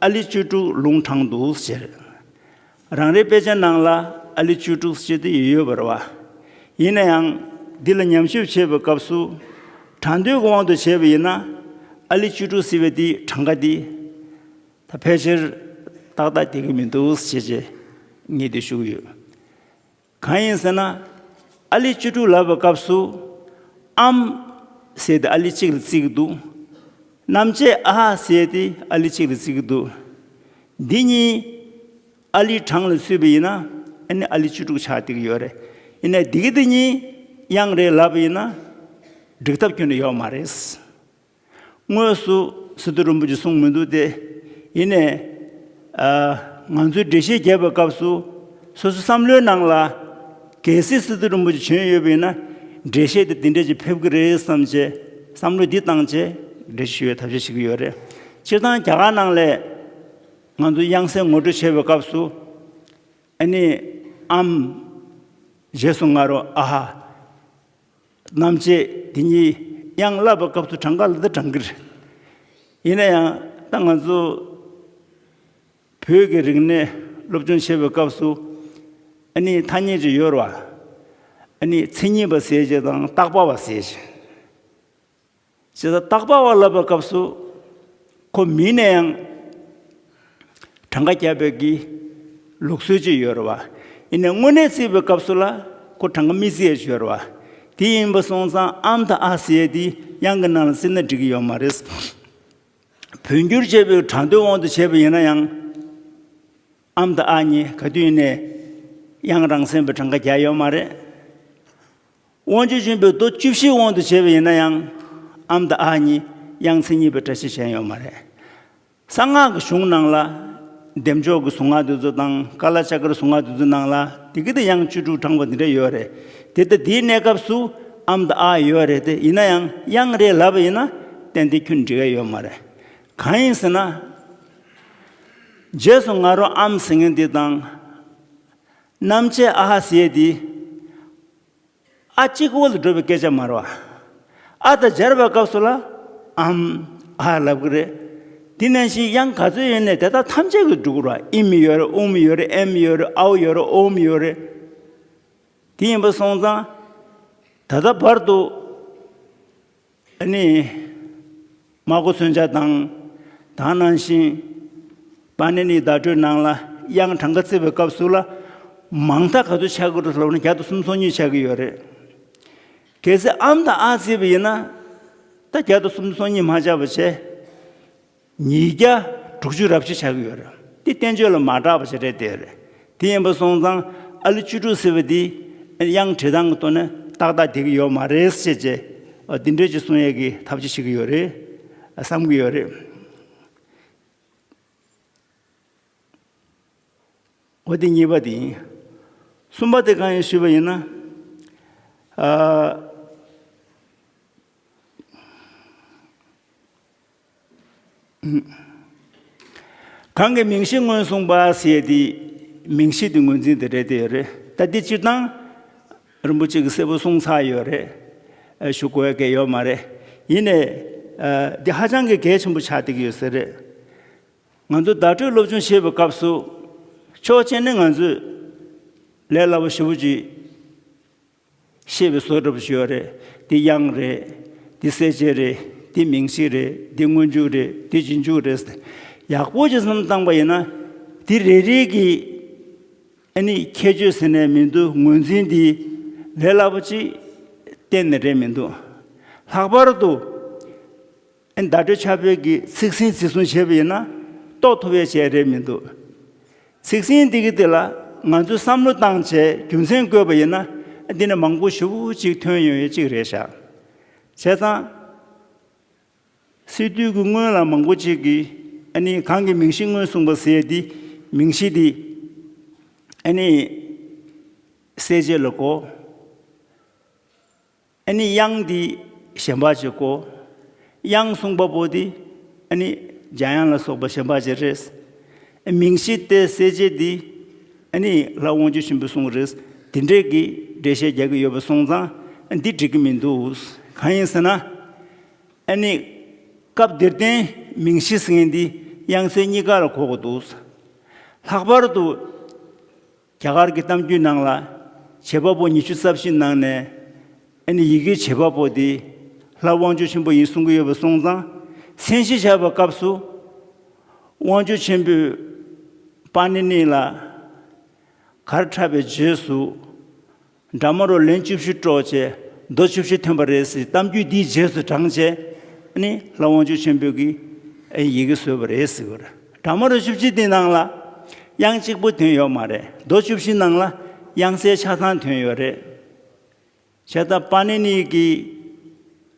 ཨ་ལི་བཅུ་དྲུག་ལུང་དྲངས་འདུག་ཟེར། རང་རེའི་དཔེ་ཆ་ནང་ལ་ཨ་ལི་བཅུ་དྲུག་ཟེར་དེ་ཡོད་ཡོད་པ་རེད་བ། ཡིན་ན་ཡང་འདི་ལ་ཉམས་ཞིབ་བྱེད་པའི་སྐབས་སུ་གྲངས་ཐོའི་དབང་དུ་བྱས་པ་ཡིན་ན་ཨ་ལི་བཅུ་དྲུག་ཟེར་བའི་དེའི་གྲངས་ཀ་དེ་ད་ཕལ་ཆེར་ཏག་ཏག་བསྡད་ཀྱི་མི་འདུག་ཟེར་བྱས་ངས་དེ་ཞུ་གི་ཡོད། གང་ཡིན་ཟེར་ན། ཨ་ལི་བཅུ་དྲུག་ལབ་པའི་སྐབས་སུ། ཨམ། ཟེར་ཏེ་ཨ་ལི་གཅིག་ལ་བརྩི་གི་འདུག་རྣམ་བཅད་ཨ་ཧ་ཟེར་དེ་ཨ་ལི་གཅིག་ལ་བརྩི་གི་འདུག་འདི་གཉིས་ཨ་ལི་གྲངས་ལ་ཚུད་པ་ཡིན་ན་ཨ་ནི་ཨ་ལི་བཅུ་དྲུག་ཆགས་བསྡད་ཀྱི་ཡོད་རེད། ཡིན་ནའི་འདི་གི་འདི་གཉིས་དབྱངས་རེད་ལབ་པ་ཡིན་ན་འགྲིག་ཐབས་ཁྱོན་ནས་ཡོད་མ་རེད། དངོས་སུ་སི་ཏུ་རིན་པོ་ཆེ་གསུངས་མི་འདུག་སྟེ། ཡིན་ནའི་ཨ་ང་ཚོས་འགྲེལ་བཤད་རྒྱབ་པའི་སྐབས་སུ་སོ་སོའི་བསམ་བློའི་ནང་ལ་གལ་སྲིད་སི་ཏུ་རིན་པོ་ཆེ་བྱོན་ཡོད་པ་ཡིན་ན་འགྲེལ་བཤད་དེ་འདི་འདྲ་ཅིག་ཕེབས་ཀྱི་རེད་བསམ་བྱས་བསམ་བློ་འདི་བཏང་བྱས་འགྲེལ་བཤད་ཞུ་བའི་ཐབས་ཤེས་བྱེད་ཀྱི་ཡོད་རེད། སྤྱིར་བཏང་རྒྱ་གར་ནང་ལ་ང་ཚོ་དབྱངས་གསལ་ངོ་སྤྲོད་བྱེད་པའི་སྐབས་སུ་ཨ་ནི་ཨམ། རྗེས་སུ་ང་རོ་ཨ་ཧ། རྣམ་བཅད་དེ་གཉིས་དབྱངས་བསླབ་པའི་སྐབས་སུ་གྲངས་ཀ་ལ་ད་གྲངས་ཀྱི་རེད། ཡིན་ན་ཡང་ད་ང་ཚོ་བོད་ཀྱི་རིག་གནས་སློབ་སྦྱོང་བྱེད་པའི་སྐབས་སུ་ཨ་ནི་ཐ་སྙད་ཅིག་ཡོད་རེད་བ། ཨ་ནི་མཚན་ཉིད་པ་ཟེར་བྱས་དང་བཏགས་པ་བ་ཟེར་བྱས། བྱས་ཙང་བཏགས་པ་བ་ལབ་པའི་སྐབས་སུ་ཁོ་མིང་ནས་ཡང་གྲངས་ཀ་རྒྱབ་པའི་གི་ལུགས་སྲོལ་ཅིག་ཡོད་རེད་བ། ཡིན་ནའི་དངོས་གནས་བརྩིས་པའི་སྐབས་སུ་ལ་ཁོ་གྲངས་ཀ་མི་བརྩི་ཡས་ཅིག་ཡོད་རེད་བ། དེ་ཡིན་པ་སོང་ཙང་ཨམ་དང་ཨ་ཟེར་ཡས་དེ་དབྱངས་ཀྱི་ནང་ལ་བརྩིས་ན་འགྲིག་གི་ཡོད་མ་རེད། བོད་འགྱུར་བྱས་པའི་གྲངས་འདོན་དབང་དུ་བྱས་པ་ཡིན་ན་ཡང་ཨམ་དང་ཨ་གཉིས་ག་དུས་ཡིན་ནའི་དབྱངས་རང་མཚན་པའི་གྲངས་ཀ་རྒྱག་ཡོད་མ་རེད། དབང་ཕྱུག་ཆེན་པོའི་མདོ་བཅུ་བཞིའི་དབང་དུ་བྱས་པ་ཡིན་ན་ཡང་ཨམ་དང་ཨ་གཉིས་དབྱངས་མཚན་ཉིད་པའི་སྒྲ་ཆ་ཅན་ཡོད་མ་རེད། གསང་སྔགས་ཀྱི་གཞུང་ནང་ལ་བདེ་མཆོག་གི་གཟུངས་སྔགས་འདི་ཚོ་དང་ཀ་ལ་ཙཀ་རའི་གཟུངས་སྔགས་འདི་ཚོ་ནང་ལ་དེ་གི་དེ་དབྱངས་བཅུ་དྲུག་དྲངས་པ་འདི་འདྲ་ཡོད་རེད། དེ་ལྟ་དེའི་གནས་སྐབས་སུ་ཨམ་དང་ཨ་ཡོད་རེད་དེ་ཡིན་ན་ཡང་དབྱངས་རེད་ལབ་པ་ཡིན་ན་ཏན་ཏན་ཁྱོན་འགྲིག་ག་ཡོད་མ་རེད། གང་ཡིན་ཟེར་ན། རྗེས་སུ་ང་རོ་ཨམ་ཟེར་མཁན་འདི་དང་། རྣམ་བཅད་ཨ་ཧ་ཟེར་ཡས་འདི། ཨ་གཅིག་པོ་ལ་འགྲོ་བའི་སྐད་ཆ་མ་རེད་བ། ཨ་དང་སྦྱར་བའི་སྐབས་སུ་ལ་ཨམ་ཨ་ལབ་གི་རེད། དེ་ནང་བཞིན་དབྱངས་ག་ཚོད་ཡོད་ནའི་དེ་དག་ཐམས་ཅད་ཀྱིས་འགྲོ་གི་རེད་བ། ཨི་མི་ཡོད་རེད། ཨུ་མི་ཡོད་རེད། ཨེ་མི་ཡོད་རེད། ཨའུ་ཡོད་རེད། ཨོ་མི་ཡོད་རེད། དེ་ཡིན་པ་སོང་ཙང་ད་ལྟ་བར་དུ་ཨ་ནི་མ་གོ་མཚོན་ཆ་དང་དེ་ནང་བཞིན་པཱ་ཎི་ནིའི་བརྡ་སྤྲོད་ནང་ལ་དབྱངས་གྲངས་ཀ་བརྩི་བའི་སྐབས་སུ་ལ་མང་མཐའ་ག་ཚོད་ཆགས་ཀྱི་རེད་ལབ་ན་བརྒྱ་དང་སུམ་ཅུ་སོ་གཉིས་ཆགས་ཀྱི་ཡོད་རེད། གལ་སྲིད་ཨམ་དང་ཨ་བརྩིས་པ་ཡིན་ན་ད་བརྒྱ་དང་སུམ་ཅུ་སོ་གཉིས་མ་ཆགས་པ་བྱས། ཉིས་བརྒྱ་དྲུག་ཅུ་རེ་བཞི་ཆགས་ཀྱི་ཡོད་རེད། འདི་བསྟན་བཅོས་ལ་མ་གྲགས་པ་ཞིག་རེད་དེ་རེད། དེ་ཡིན་པ་སོང་ཙང་ཨ་ལི་བཅུ་དྲུག་ཟེར་བ་འདི་དབྱངས་འབྲི་སྟངས་ཀྱི་ཐོག་ནས་ཏག་ཏག་བསྡད་ཀྱི་ཡོད་མ་རེད་ཟེར་བྱས། འདི་འདྲས་ཅིག་གསུང་ཡས་ཀྱི་ཐབས་ཤེས་བྱེད་ཀྱི་ཡོད་རེད་བསམ་གྱི་ཡོད་རེད། འོ་དེ་གཉིས་པ་དེ་ཡིན། གསུམ་པ་དེ་གང་ཡིན་ཞུས་པ་ཡིན་ན། ཨ། གང་གི་མིང་གཞི་མངོན་གསུངས་པ་ཟེར་ཡས་དེ་མིང་གཞི་དེ་ངོས་འཛིན་དེ་རེད་དེ་རེད། ད་འདི་སྤྱིར་བཏང་རིན་པོ་ཆེ་གིས་གསལ་པོ་གསུངས་ཚར་ཡོད་རེད། ཨ། ཞུ་དགོས་ཡ་གང་ཡོད་མ་རེད། ཡིན་ནའི་ཨ། འདི་ཧ་ཅང་གི་གལ་ཆེན་པོ་ཆགས་བསྡད་ཀྱི་ཡོད་ས་རེད། ང་ཚོ་བརྡ་སྤྲོད་སློབ་སྦྱོང་བྱེད་པའི་སྐབས་སུ་ཆོག་མཆན་ནི་ང་ཚོས་ལས་སླ་པོ་ཞེ་པོ་ཅིག་ཤེས་པའི་བཟོ་འདྲ་པོ་ཞིག་ཡོད་རེད། འདི་དབྱངས་རེད། འདི་གསལ་བྱེད་རེད། འདི་མིང་གཞི་རེད། འདི་སྔོན་འཇུག་རེད། འདི་རྗེས་འཇུག་རེད། ཡག་པོ་ཅིག་བསམ་བློ་བཏང་པ་ཡིན་ན་འདི་རེ་རེ་གི་ཨ་ནི་ཁྱད་ཆོས་ཟེར་ནས་མི་འདུག་ངོས་འཛིན་འདི་ལས་སླ་པོ་ཅིག་གཏན་ནས་རེད་མི་འདུག་ལྷག་པར་དུ་ཨ་ནི་བརྡ་སྤྲོད་ཕྱག་དཔེ་གི་ཚིག་ཟིན་རྩིས་སྲུང་བྱས་པ་ཡིན་ན་རྟོགས་ཐུབ་ཡས་བྱས་རེད་མི་འདུག་ཚིག་ཟིན་འདི་གི་དེ་ལ་ང་ཚོས་བསམ་བློ་བཏང་བྱས་རྒྱུ་མཚན་བཀོད་པ་ཡིན་ན་འདི་ནས་མང་པོ་ཞེ་པོ་ཅིག་ཐོན་ཡོང་ཡས་ཅིག་རེད་ཤག་བྱས་ཙང་། སི་ཏུ་གི་སྔོན་ལ་མང་པོ་ཅིག་གིས་ཨ་ནི་གང་གི་མིང་གཞི་མངོན་གསུངས་པ་ཟེར་ཡས་འདི་མིང་གཞི་འདི་ཨ་ནི་གསལ་བྱེད་ལ་གོ། ཨ་ནི་དབྱངས་འདི་གཞན་པ་ཅིག་གོ། དབྱངས་གསུངས་པ་པོ་འདི་ཨ་ནི་འཇམ་དབྱངས་ལ་སོགས་པ་གཞན་པ་ཅིག་རེད། མིང་གཞི་སྟེ་གསལ་བྱེད་འདི་ཨ་ནི་ལྷ་དབང་ཕྱུག་ཆེན་པོའི་གསུང་རེད། དེ་འདྲས་ཀྱི་འགྲེལ་བཤད་རྒྱག་གི་ཡོད་པ་སོང་ཙང་འདི་འགྲིག་གི་མི་འདུག་གང་ཡིན་ཟེར་ན། ཨ་ནི་སྐབས་འདིར་བསྟན་མིང་གཞི་ཟེར་མཁན་འདི་དབྱངས་གསལ་གཉིས་ཀ་ལ་གོ་དགོས་འདུག་ལྷག་པར་དུ། རྒྱ་གར་གྱི་གཏམ་རྒྱུད་ནང་ལ་བྱེད་པ་པོ་ཉི་ཤུ་རྩ་བཞི་ནང་ནས་ཨ་ནི་ཡི་གེའི་བྱེད་པ་པོ་དེ་ལྷ་དབང་ཕྱུག་ཆེན་པོ་ཡིན་གསུང་གི་ཡོད་པ་སོང་ཙང་མཚན་གཞི་བཞག་པའི་སྐབས་སུ་དབང་ཕྱུག་ཆེན་པོས་པཱ་ཎི་ནི་ལ་གར་འཁྲབ་པའི་རྗེས་སུ་དགྲ་མ་རུ་ལན་བཅུ་བཞི་དཀྲོགས་བྱས་མདོ་བཅུ་བཞི་ཐོན་པ་རེད་ཟེར་གཏམ་རྒྱུད་འདིའི་རྗེས་སུ་འབྲངས་བྱས་ ནི་ལྷ་དབང་ཕྱུག་ཆེན་པོས་ཀྱིས་ཨེ་ཡི་གེ་བཟོས་པ་རེད་ཟེར་གྱི་ཡོད་རེད། དྲ་མ་རོ་བཅུ་བཞི་འདི་ནང་ལ་དབྱངས་གཅིག་པུ་ཐོན་ཡོད་མ་རེད། མདོ་བཅུ་བཞི་ནང་ལ་དབྱངས་གསལ་ཆ་ཚང་ཐོན་ཡོད་རེད། བྱས་ཙང་པཱ་ཎི་ནི་གི་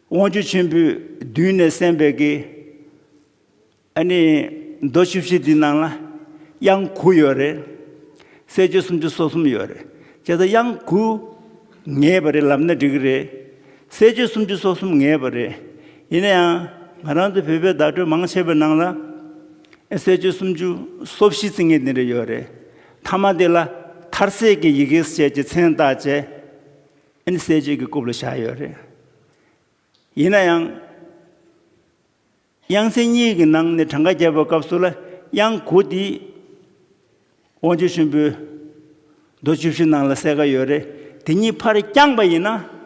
དབང་ཕྱུག་ཆེན་པོས་མདུན་ནས་གསན་པའི་གི་ཨ་ནི་མདོ་བཅུ་བཞི་འདི་ནང་ལ་དབྱངས་དགུ་ཡོད་རེད། གསལ་བྱེད་སུམ་ཅུ་སོ་གསུམ་ཡོད་རེད། བྱས་ཙང་དབྱངས་དགུ་ངེས་པ་རེད་ལབ་ན་འགྲིག་གི་རེད། གསལ་བྱེད་སུམ་ཅུ་སོ་གསུམ་ངེས་པ་རེད། ཡིན་ན་ཡང་ང་རང་ཚོ་བོད་པའི་བརྡ་སྤྲོད་མང་ཆེ་བའི་ནང་ལ་གསལ་བྱེད་སུམ་ཅུ་སོ་བཞི་ཟེར་མཁན་དེ་འདྲ་ཡོད་རེད། མཐའ་མ་དེ་ལ་མཐར་གསལ་གྱི་ཡི་གེ་ཟེར་བྱས་ཀྱི་མཚན་བཏགས་བྱས། ཨ་ནི་གསལ་བྱེད་ཀྱི་རྐུབ་ལ་བཞག་ཡོད་རེད། ཡིན་ན་ཡང་། དབྱངས་གསལ་གཉིས་ཀྱི་ནང་ནས་གྲངས་ཀ་བརྒྱབ་པའི་སྐབས་སུ་ལ་དབྱངས་དགུ་འདི་དབང་ཕྱུག་ཆེན་པོས་མདོ་བཅུ་བཞི་ནང་ལ་གསལ་ཁ་ཡོད་རེད། དེ་གཉིས་ཕར་བརྐྱངས་པ་ཡིན་ན་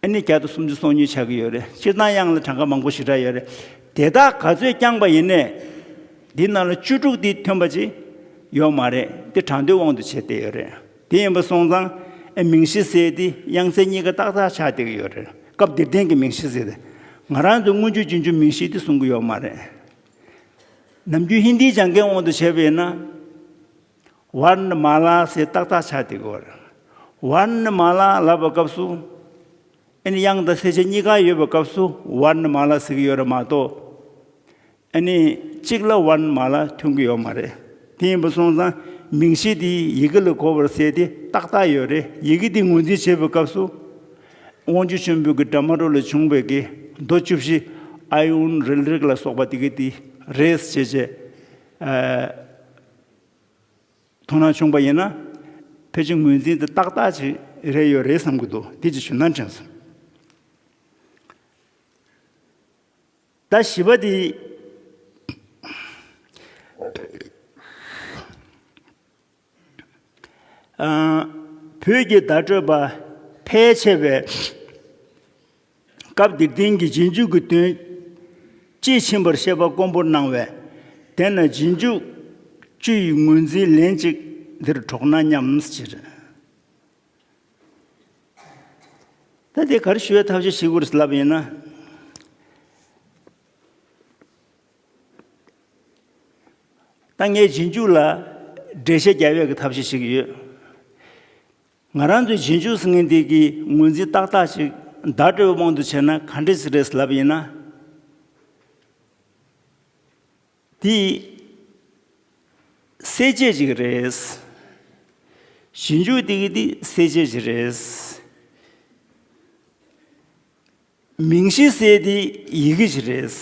ཨ་ནི་བརྒྱ་དང་སུམ་ཅུ་སོ་གཉིས་ཆགས་ཀྱི་ཡོད་རེད། སྤྱིར་བཏང་དབྱངས་ལ་གྲངས་ཀ་མང་པོ་ཞེ་དྲག་ཡོད་རེད། དེ་དག་ག་ཚོད་བརྐྱངས་པ་ཡིན་ནའི་འདི་ནང་ལ་བཅུ་དྲུག་འདི་ཐོན་པ་ཅིག་ཡོད་མ་རེད། འདི་གྲངས་འདུའི་དབང་དུ་བྱས་བསྡད་ཡོད་རེད། དེ་ཡིན་པ་སོང་ཙང་ཨེ་མིང་གཞི་ཟེར་དེ་དབྱངས་གསལ་གཉིས་ཀ་ཏག་ཏག་ཆགས་བསྡད་ཀྱི་ཡོད་རེད། སྐབས་འདིར་ལྡན་གྱི་མིང་གཞི་ཟེར་དེ། ང་རང་ཚོ་སྔོན་འཇུག་རྗེས་འཇུག་མིང་གཞི་དེ་གསུང་གི་ཡོད་མ་རེད། ནམ་རྒྱུན་ཧིན་དིའི་སྦྱང་མཁན་དབང་དུ་བྱས་པ་ཡིན་ན། ཝར་ཎ་མ་ལ་ཟེར་ཏག་ཏག་ཆགས་བསྡད་ཀྱི་ཡོད་རེད། ཝར་ཎ་མ་ལ་ལབ་པའི་སྐབས་སུ། ཨེ་ནི་དབྱངས་དང་གསལ་བྱེད་གཉིས་ཀ་ཡོད་པའི་སྐབས་སུ་ཝར་ཎ་མ་ལ་ཟེར་གྱི་ཡོད་རེད་མ་གཏོགས། ཨ་ནི་གཅིག་ལ་ཝར་ཎ་མ་ལ་ཐོན་གྱི་ཡོད་མ་རེད། དེ་ཡིན་པ་སོང་ཙང་མིང་གཞི་དེ་ཡི་གེ་ལ་གོ་བར་ཟེར་དེ་ཏག་ཏག་ཡོད་རེད། ཡི་གེ་དེ་ངོས་འཛིན་བྱེད་པའི་སྐབས་སུ་དབང་ཕྱུག་ཆེན་པོའི་གི་སྒྲ་མ་རོ་ལ་བྱུང་བའི་གི་མདོ་བཅུ་བཞི་ཨའི་ཨུན་རིལ་རིག་ལ་སོགས་པ་དེ་གི་དེ་རེད་ཟེར་བྱས། ཨ། དོ་སྣང་བྱུང་པ་ཡིན་ན་ཕལ་ཆེར་ངོས་འཛིན་དེ་ཏག་ཏག་ཅིག་རེད་ཡོད་རེད་བསམ་གྱི་འདུག་དེ་ཅིག་ཞུ་ན་དྲན་སོང་། ད་བཞི་པ་དེ། ཨ། བོད་ཀྱི་བརྡ་སྤྲོད་པ་ཕལ་ཆེ་བས་སྐབས་འདིར་ལྡན་གྱི་རྗེས་འཇུག་གི་དོན་དཔྱིས་ཕྱིན་པར་བཤད་པ་དཀོན་པོར་སྣང་བས། དེས་ན་རྗེས་འཇུག་བཅུ་ཡི་ངོས་འཛིན་ལན་གཅིག་འདིར་གྲོགས་ན་སྙམ་ཟེར། ད་དེ་ག་རེ་ཞུ་བའི་ཐབས་ཤེས་བྱེད་དགོས་རེད་ལབ་ཡིན་ན། ད་ངས་རྗེས་འཇུག་ལ་འགྲེལ་བཤད་རྒྱག་ཡས་ཀྱི་ཐབས་ཤེས་བྱེད་ཀྱི་ཡོད། ང་རང་ཚོའི་རྗེས་འཇུག་ཟེར་མཁན་དེ་གི་ངོས་འཛིན་ཏག་ཏག་ཅིག་བརྡ་སྤྲོད་པའི་དབང་དུ་བྱས་ན་ག་འདྲ་ཞིག་རེད་ལབ་ཡིན་ན། དེ་གསལ་བྱེད་ཅིག་རེད། རྗེས་འཇུག་དེ་གི་དེ་གསལ་བྱེད་ཅིག་རེད། མིང་གཞི་ཟེར་དེ་ཡི་གེ་ཞིག་རེད།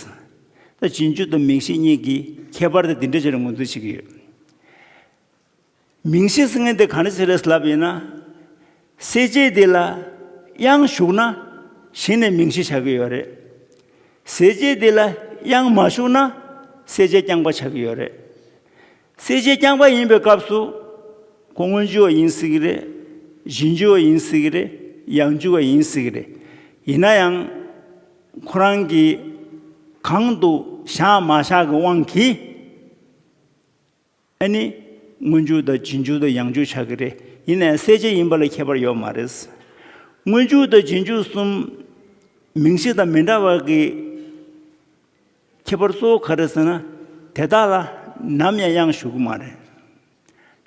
ད་རྗེས་འཇུག་དང་མིང་གཞི་གཉིས་ཀྱི་ཁྱད་པར་དེ་འདི་འདྲ་ཞིག་ལ་ངོས་འཛིན་བྱེད་ཀྱི་ཡོད། མིང་གཞི་ཟེར་མཁན་དེ་ག་འདྲ་ཞིག་རེད་ལབ་ཡིན་ན། གསལ་བྱེད་དེ་ལ་དབྱངས་ཞུགས་ན་གཞི་ནས་མིང་གཞི་ཆགས་ཀྱི་ཡོད་རེད། གསལ་བྱེད་དེ་ལ་དབྱངས་མ་ཞུགས་ན་གསལ་བྱེད་རྐྱང་པ་ཆགས་ཀྱི་ཡོད་རེད། གསལ་བྱེད་རྐྱང་པ་ཡིན་པའི་སྐབས་སུ་ཁོ་སྔོན་འཇུག་པ་ཡིན་སྲིད་ཀྱི་རེད། རྗེས་འཇུག་པ་ཡིན་སྲིད་ཀྱི་རེད། ཡང་འཇུག་པ་ཡིན་སྲིད་ཀྱི་རེད། ཡིན་ན་ཡང་ཁོ་རང་གིས་གང་དུ་བཞག་མ་བཞག་གི་དབང་གིས་ཨ་ནི་སྔོན་འཇུག་དང་རྗེས་འཇུག་དང་ཡང་འཇུག་ཆགས་ཀྱི་རེད། ཡིན་ནའང་གསལ་བྱེད་ཡིན་པ་ལ་ཁྱད་པར་ཡོད་མ་རེད། སྔོན་འཇུག་དང་རྗེས་འཇུག་གསུམ་མིང་གཞི་དང་མི་འདྲ་བ་གི་ཁྱད་པར་གཙོ་བོ་ག་རེ་ཟེར་ན། དེ་དག་ལ་ནམ་ཡང་དབྱངས་ཞུགས་ཀྱི་མ་རེད།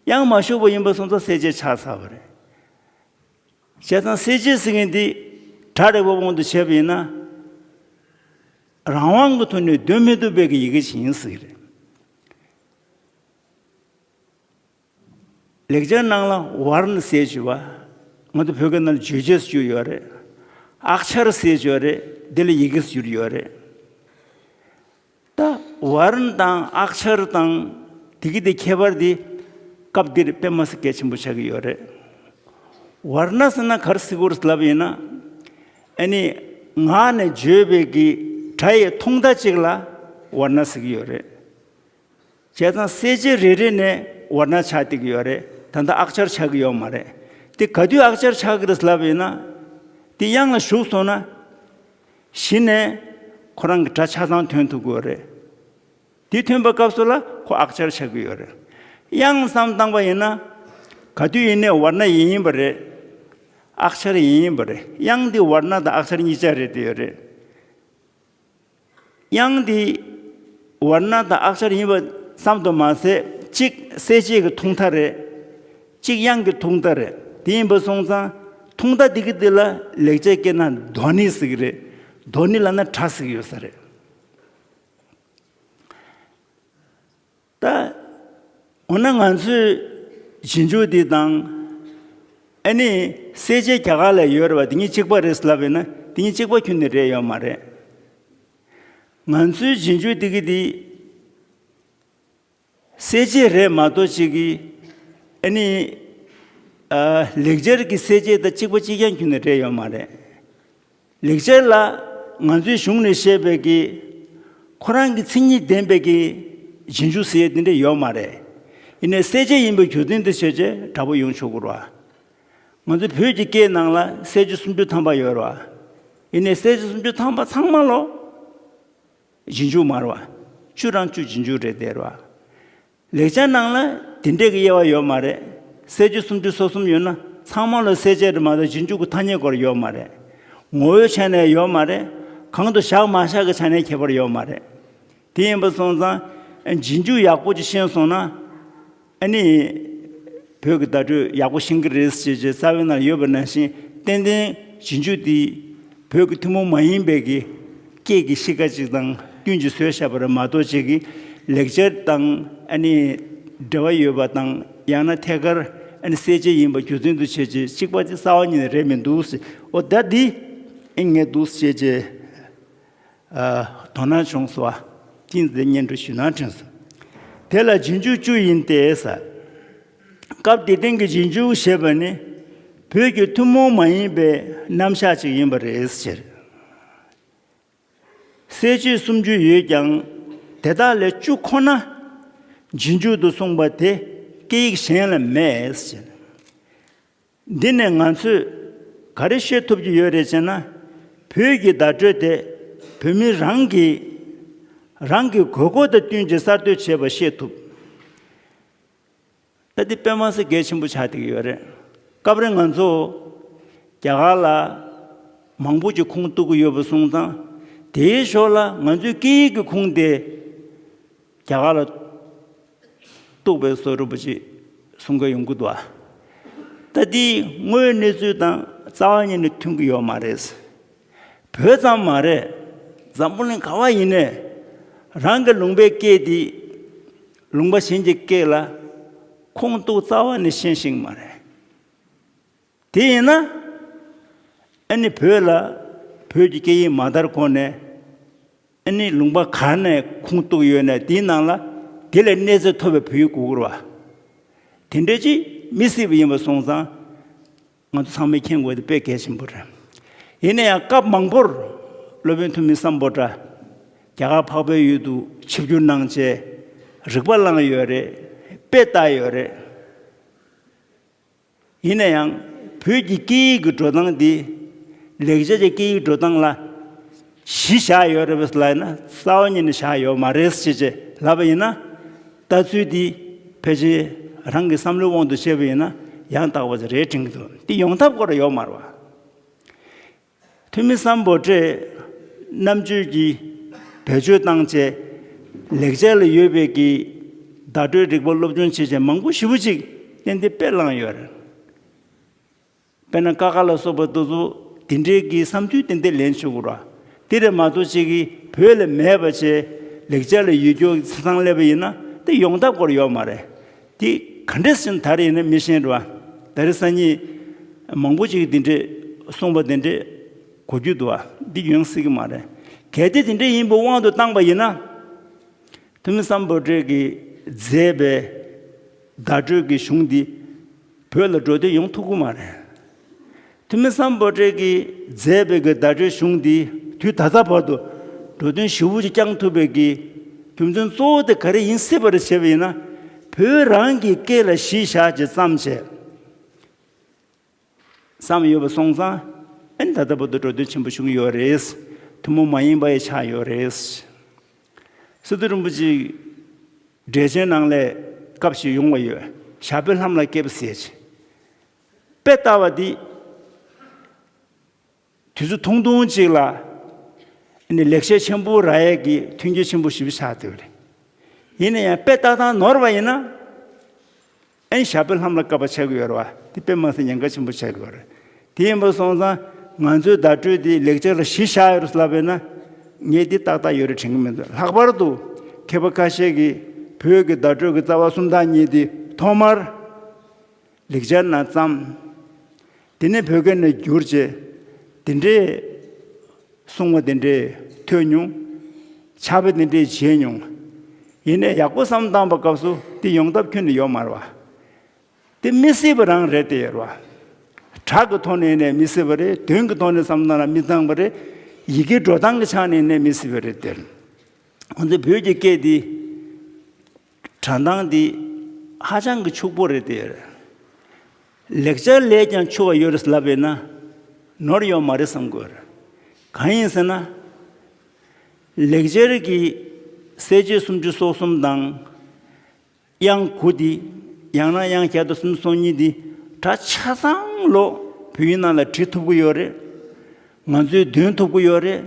དབྱངས་མ་ཞུགས་པ་ཡིན་པ་སོང་ཙང་གསལ་བྱེད་ཆགས་ཚར་བ་རེད། བྱས་ཙང་གསལ་བྱེད་ཟེར་མཁན་འདི་སྒྲ་རིག་པའི་དབང་དུ་བྱས་པ་ཡིན་ན། རང་དབང་གི་ཐོག་ནས་འདོན་མི་ཐུབ་པའི་གི་ཡི་གེ་ཞིག་ཡིན་ཟེར་གྱི་རེད། ལེགས་སྦྱར་ནང་ལ་ཝར་ཎ་ཟེར་བྱས་པ། ང་ཚོ་བོད་སྐད་ནང་ལ་བརྗོད་བྱ་ཟེར་ཡོད་རེད། ཨག་ཤར་ཟེར་བྱས་རེད། འདི་ལ་ཡི་གེ་ཟེར་ཡོད་རེད། ད་ཝར་ཎ་དང་ཨག་ཤར་དང་དེ་གི་དེ་ཁྱད་པར་དེ་སྐབས་འདིར་དཔེ་མ་སྲིད་གལ་ཆེན་པོ་ཆགས་ཀྱི་ཡོད་རེད། ཝར་ཎ་ཟེར་ན་ག་རེ་ཟེར་དགོས་རེད་ལབ་ཡིན་ན། ཨ་ནི་ངག་ནས་བརྗོད་པའི་གི་སྒྲ་ཡི་ཐུང་མཐའ་གཅིག་ལ་ཝར་ཎ་ཟེར་གྱི་ཡོད་རེད། བྱས་ཙང་གསལ་བྱེད་རེ་རེ་ནས་ཝར་ཎ་ཆགས་བསྡད་ཀྱི་ཡོད་རེད། ད་ལྟ་ཨག་ཤར་ཆགས་ཀྱི་ཡོད་མ་རེད། དེ་ག་དུས་ཨག་ཤར་ཆགས་ཀྱི་རེད་ལབ་ཡིན་ན། དེ་དབྱངས་ལ་ཞུགས་སོང་ན། གཞི་ནས་ཁོ་རང་གི་སྒྲ་ཆ་ཚང་ཐོན་ཐུབ་ཀྱི་ཡོད་རེད། དེ་ཐོན་པའི་སྐབས་སུ་ལ་ཁོ་ཨག་ཤར་ཆགས་ཀྱི་ཡོད་རེད། དབྱངས་བསམ་བཏང་པ་ཡིན་ན། ག་དུས་ཡིན་ནའི་ཝར་ཎ་ཡིན་ཡིན་པ་རེད། ཨག་ཤར་ཡིན་ཡིན་པ་རེད། དབྱངས་འདི་ཝར་ཎ་དང་ཨག་ཤར་གཉིས་ཆ་རེད་དེ་ཡོད་རེད། དབྱངས་འདི་ཝར་ན་དང་ཨག་ཤར་ཡིན་པ་ཙམ་དུ་མ་ཟད། གཅིག་གསལ་བྱེད་ཀྱི་ཐུང་མཐའ་རེད། གཅིག་དབྱངས་ཀྱི་ཐུང་མཐའ་རེད། དེ་ཡིན་པ་སོང་ཙང་ཐུང་མཐའ་འདི་གི་འདི་ལ་ལེགས་སྦྱར་སྐད་ནང་དྷྭ་ནི་ཟེར་གི་རེད། དྷྭ་ནི་ལབ་ན་སྒྲ་ཟེར་གི་ཡོད་ས་རེད། ད་འོ་ན་ང་ཚོས་རྗེས་འཇུག་འདི་དང་། ཨ་ནི་གསལ་བྱེད་རྒྱ་གར་ལ་ཡོད་རེད་པ། དེ་གཉིས་གཅིག་པ་རེད་ལབ་ཡོད་ན་དེ་གཉིས་གཅིག་པ་ཁྱོན་ནས་རེད་ཡོད་མ་རེད། ང་ཚོའི་རྗེས་འཇུག་འདི་གི་འདི་གསལ་བྱེད་རེད་མ་གཏོགས་ཅིག་གི། ཨ་ནི་ཨ་ལེགས་སྦྱར་གྱི་གསལ་བྱེད་དང་གཅིག་པ་གཅིག་རྐྱང་ཁྱོན་ནས་རེད་ཡོད་མ་རེད། ལེགས་སྦྱར་ལ་ང་ཚོའི་གཞུང་ནས་བཤད་པའི་གི་ཁོ་རང་གི་མཚན་ཉིད་ལྡན་པའི་གི་རྗེས་འཇུག་ཟེར་ཡས་དེ་འདྲ་ཡོད་མ་རེད། ཡིན་ནའི་གསལ་བྱེད་ཡིན་པའི་རྒྱུ་མཚན་དེ་བྱས་རྗེས་འདྲ་པོ་ཡོང་ཆོག་གི་རེད་པ། ང་ཚོའི་བོད་ཀྱི་སྐད་ནང་ལ་གསལ་བྱེད་སུམ་ཅུ་ཐམ་པ་ཡོད་རེད་པ། ཡིན་ནའི་གསལ་བྱེད་སུམ་ཅུ་ཐམ་པ་ཚང་མ་ལོ་རྗེས་འཇུག་མ་རེད་པ། བཅུ་རང་བཅུ་རྗེས་འཇུག་རེད་དེ་རེད་པ། ལེགས་སྦྱར་ནང་ལ་དེ་འདྲས་ཀྱི་དབྱེ་བ་ཡོད་མ་རེད། གསལ་བྱེད་སུམ་ཅུ་སོ་གསུམ་ཡོད་ན་ཚང་མ་ལ་གསལ་བྱེད་རེད་མ་གཏོགས་རྗེས་འཇུག་གི་ཐ་སྙད་སྐོར་ཡོད་མ་རེད། ངོ་བོའི་ཆ་ནས་ཡོད་མ་རེད། གང་དུ་བཞག་མ་བཞག་གི་ཆ་ནས་ཁྱད་པར་ཡོད་མ་རེད། དེ་ཡིན་པ་སོང་ཙང་རྗེས་འཇུག་ཡག་པོ་ཅིག་ཤེས་སོང་ན། ཨ་ནི་བོད་ཀྱི་བརྡ་སྤྲོད་ཡག་པོ་ཤེས་ཀྱི་རེད་ཅེས་ཅེས་རྩ་བའི་ནང་ཡོད་པ་ནང་བཞིན་ཏན་ཏན་རྗེས་འཇུག་འདི་བོད་ཀྱི་ཐུན་མོང་མ་ཡིན་པའི་གི་སྐད་ཀྱི་གཤིས་ཀ་ཅིག་དང་བསྟུན་ཅིག་བཟོས་བཞག་པ་རེད་མ་གཏོགས་ཅིག་གི་ལེགས་སྦྱར་དང་ཨ་ནི་འབྲེལ་བ་ཡོད་པ་དང་ཡང་ན་ཐད་ཀར་ཨ་ནི་གསལ་བྱེད་ཡིན་པ་རྒྱུ་མཚན་དུ་བྱས་ཅིག་གཅིག་པ་ཅིག་རྩ་བ་ཉིད་ནས་རེད་མི་འདུག་ཟེར། འོ་ད་འདི་ཨེ་ངས་འདུག་ཟེར་བྱས་རྗེས། ཨ། དོ་སྣང་བྱུང་སོང་བ། ཅིན་ཟེར་སྙན་སྒྲོན་ཞུ་ན་དྲན་སོང་། དེ་ལ་རྗེས་འཇུག་བཅུ་ཡིན་ཏེ་ཟེར། སྐབས་དེ་སྟེང་གི་རྗེས་འཇུག་ཞེས་པ་ནི་བོད་ཀྱི་ཐུན་མོང་མ་ཡིན་པའི་རྣམ་གཞག་ཅིག་ཡིན་པ་རེད་ཟེར། གསལ་བྱེད་སུམ་ཅུ་ཡོད་ཀྱང་དེ་དག་ལས་བཅུ་ཁོ་ན་རྗེས་འཇུག་ཏུ་གསུངས་པ་དེ་སྐད་ཡིག་གཞན་ལ་མེད་ཟེར། འདི་ནས་ང་ཚོས་ག་རེ་ཤེས་ཐུབ་ཀྱི་ཡོད་རེད་ཅེ་ན། བོད་ཀྱི་བརྡ་སྤྲོད་དེ་བོད་མི་རང་གིས་རང་གི་དགོས་མཁོ་དང་བསྟུན་ཏེ་གསར་གཏོད་བྱས་པ་ཤེས་ཐུབ། ད་འདི་དཔེ་མ་སྲིད་གལ་ཆེན་པོ་ཆགས་བསྡད་ཀྱི་ཡོད་རེད། སྐབས་རེ་ང་ཚོ་རྒྱ་གར་ལ་མང་པོ་ཅིག་ཁུངས་གཏུག་གི་ཡོད་པ་སོང་ཙང་། དེའི་ཞོར་ལ་ང་ཚོའི་སྐད་ཡིག་གི་ཁུངས་དེ་རྒྱ་གར་ལ་གཏུགས་པའི་བཟོ་འདྲ་པོ་ཅིག་གསུང་གི་ཡོང་གི་འདུག་ཨ། ད་འདི་དངོས་གནས་ཚུལ་དང་རྩ་བ་ཉིད་ནས་མཐུན་གྱི་ཡོད་མ་རེད། བོད་ཙམ་མ་རེད། འཛམ་བུ་གླིང་ག་བ་ཡིན་ནའི་རང་གི་ལུང་པའི་སྐད་འདི་ལུང་པ་གཞན་གྱི་སྐད་ལ་ཁུངས་གཏུགས་རྩ་བ་ནས་ཤེས་ཤེས་མ་རེད། དེ་ཡིན་ན་ཨ་ནི་བོད་ལ་བོད་ཀྱི་སྐད་ཡིག་མ་དར་གོང་ནས། ཨ་ནི་ལུང་པ་ག་ནས་ཁུངས་གཏུགས་ཡོད་ན་དེའི་ནང་ལ་དེ་ལས་གནས་ཚད་མཐོ་བའི་བོད་ཡིག་དགོས་ཀྱི་རེད་པ། དེ་འདྲ་ཅིག་མི་སྲིད་པ་ཡིན་པ་སོང་ཙང་། ང་ཚོ་ཚང་མས་མཁྱེན་དགོས་དེ་དཔེ་གལ་ཆེན་པོ་རེད། ཡིན་ན་ཡང་སྐབས་མང་པོར་སློབ་དཔོན་ཐུ་མི་སམ་བྷོ་ཊ་རྒྱ་གར་འཕགས་པའི་ཡུལ་དུ་ཆིབས་བསྒྱུར་གནང་བྱས་རིག་པ་བླངས་ཡོད་རེད། དཔེ་བལྟས་ཡོད་རེད། ཡིན་ན་ཡང་བོད་ཀྱི་སྐད་ཡིག་གི་འགྲོ་སྟངས་འདི་ལེགས་སྦྱར་གྱི་སྐད་ཡིག་འགྲོ་སྟངས་ལ་གཞི་བཞག་ཡོད་རེད་པས་ལབ་ན་རྩ་བ་ཉིད་ནས་བཞག་ཡོད་མ་རེད་ཅེས་ཅེས་ལབ་པ་ཡིན་ན། ལྟ་ཚུལ་འདི་ཕལ་ཆེར་རང་གི་བསམ་བློའི་དབང་དུ་བྱས་པ་ཡིན་ན་ཡང་དག་པ་ཅིག་རེད་དྲན་གྱི་འདུག། འདི་ཡོང་ཐབས་སྐོར་ཡོད་མ་རེད་པ། ཐུ་མི་སམ་བྷོ་ཊས་རྣམ་དཔྱོད་ཀྱིས་བེད་སྤྱོད་བཏང་བྱས་ལེགས་སྦྱར་ལ་ཡོད་པའི་གི་བརྡ་སྤྲོད་རིག་པ་སློབ་སྦྱོང་བྱེད་བྱས་མང་པོ་ཞེ་པོ་ཅིག་ཏན་ཏན་དཔེ་བླངས་ཡོད་རེད། དཔེར་ན་ཀ་ཁ་ལ་སོགས་པ་དེ་ཚོ་དེ་འདྲའི་གི་བསམ་ཚུལ་ཏན་ཏན་ལེན་ཆོག་གི་རེད། དེ་རེད་མ་གཏོགས་ཅིག་གིས་བོད་ལ་མེད་པ་བྱས་ལེགས་སྦྱར་ལ་ཡོད་རྒྱུ་ཚང་ཚང་སླེབས་པ་ཡིན་ན་དེ་ཡོང་ཐབས་སྐོར་ཡོད་མ་རེད། དེ་ག་འདྲས་ཟེར་ན་ད་རེས་ཡིན་ན་མི་ཤེས་རེད་པ། ད་རེས་སང་ཉིན་མང་པོ་ཅིག་དེ་འདྲས་གསུངས་པ་དེ་འདྲས་གོ་རྒྱུ་འདུག་པ། འདི་ཡོང་སྲིད་ཀྱི་མ་རེད། གལ་ཏེ་དེ་འདྲས་ཡིན་པའི་དབང་དུ་བཏང་པ་ཡིན་ན། ཐུ་མི་སམ་བྷོ་ཊས་ཀྱིས་མཛད་པའི་བརྡ་སྤྲོད་ཀྱི་གཞུང་འདི་བོད་ལ་འགྲོ་དོན་ཡོང་ཐུབ་ཀྱི་མ་རེད། ཐུ་མི་སམ་བྷོ་ཊས་ཀྱིས་མཛད་པའི་གི་བརྡ་སྤྲོད་གཞུང་འདི་དུས་ད་ལྟ་བར་དུ་འགྲོ་དོན་ཞེ་པོ་ཅིག་བསྐྱངས་ཐུབ་པའི་གི་རྒྱུ་མཚན་གཙོ་བོ་དེ་ག་རེ་ཡིན་སྲིད་པ་རེད་བྱས་པ་ཡིན་ན། བོད་རང་གི་སྐད་ལ་གཞི་བཞག་བྱས་བརྩམས་བྱས། བསམ་ཡོད་པ་སོང་ཙང་། ཨ་ནི་ད་ལྟ་བར་དུ་འགྲོ་དོན་ཆེན་པོ་བྱུང་ཡོད་རེད། ཐུན་མོང་མ་ཡིན་པ་ཡི་ཆགས་ཡོད་རེད། སི་ཏུ་རིན་པོ་ཆེ་འགྲེལ་ཆེན་ནང་ལས་སྐབས་ཤིག་ཡོང་བ་ཡོད། ཞྭ་པོའི་ལྷམ་ལ་བཀལ་བ་ཟེར་ཅིག། དཔེ་ལྟ་བ་འདི། དུས་ཚོད་ཐུང་ཐུང་ཅིག་ལ་ ནི་ལེགས་བཤད་ཆེན་པོ་རག་ཡས་ཀྱི་མཐུན་རྐྱེན་ཆེན་པོ་ཞེ་པོ་ཆགས་བསྡད་པ་རེད། ཡིན་ན་ཡང་དཔེ་ཏག་ཏག་ནོར་བ་ཡིན་ན། ཨ་ནི་ཞབས་པད་ལྷམ་ལ་བཀབ་པ་ཆགས་ཀྱི་ཡོད་རེད་བ། དེ་དཔེ་མ་སྲིད་ཉེན་ཁ་ཆེན་པོ་ཆགས་ཀྱི་ཡོད་རེད། དེ་ཡིན་པ་སོང་ཙང་ང་ཚོའི་བརྡ་སྤྲོད་འདི་ལེགས་སྦྱར་ལ་གཞི་བཞག་ཡོད་རེད་ལབ་པས་ན། ངས་འདི་ཏག་ཏག་ཡོད་རེད་དྲན་གྱི་མི་འདུག་ལྷག་པར་དུ་མཁས་པ་ཁ་ཤས་ཀྱིས་བོད་ཀྱི་བརྡ་སྤྲོད་ཀྱི་རྩ་བ་གསུམ་དང་གཉིས་འདི་ཐོག་མར་ལེགས་སྦྱར་ནང་བརྩམས། དེ་ནས་བོད་སྐད་ནང་བསྒྱུར་བྱས། དེ་འདྲའི་གསུང་བ་དེ་འདྲས་ཐོས་མྱོང་། ཕྱག་དཔེ་དེ་འདྲས་མཇལ་མྱོང་། ཡིན་ནའི་ཡག་པོ་བསམ་བཏང་པ་སྐབས་སུ་དེ་ཡོང་ཐབས་ཁྱོན་ནས་ཡོད་མ་རེད་བ། དེ་མི་སྲིད་པ་རང་རེད་དེ་ཡོད་རེད་བ། སྒྲ་གི་ཐོག་ནས་ནས་མི་སྲིད་པ་རེད། དོན་གྱི་ཐོག་ནས་བསམ་བཏང་ན་མི་ཚང་བ་རེད། ཡི་གེ་འགྲོ་སྟངས་ཀྱི་ཆ་ནས་ནས་མི་སྲིད་པ་རེད་དེ། ང་ཚོ་བོད་ཀྱི་སྐད་འདི། སྒྲ་གདངས་འདི་ཧ་ཅང་གི་ཕྱུག་པོ་རེད་དེ། ལེགས་སྦྱར་ལས་ཀྱང་ཕྱུག་པ་ཡོད་རེད་ལབ་པས་ན་ནོར་ཡོད་མ་རེད་བསམ་དགོས་རེད། གང་ཡིན་ཟེར་ན། ལེགས་སྦྱར་གྱི་གསལ་བྱེད་སུམ་ཅུ་སོ་གསུམ་དང་། དབྱངས་དགུ་འདི། ཡང་ན་དབྱངས་བརྒྱ་དང་སུམ་ཅུ་སོ་གཉིས་འདི་སྒྲ་ཆ་ཚང་ལོ་བོད་ཡིག་ནང་ལ་བྲི་ཐུབ་ཀྱི་ཡོད་རེད། ང་ཚོས་འདོན་ཐུབ་ཀྱི་ཡོད་རེད།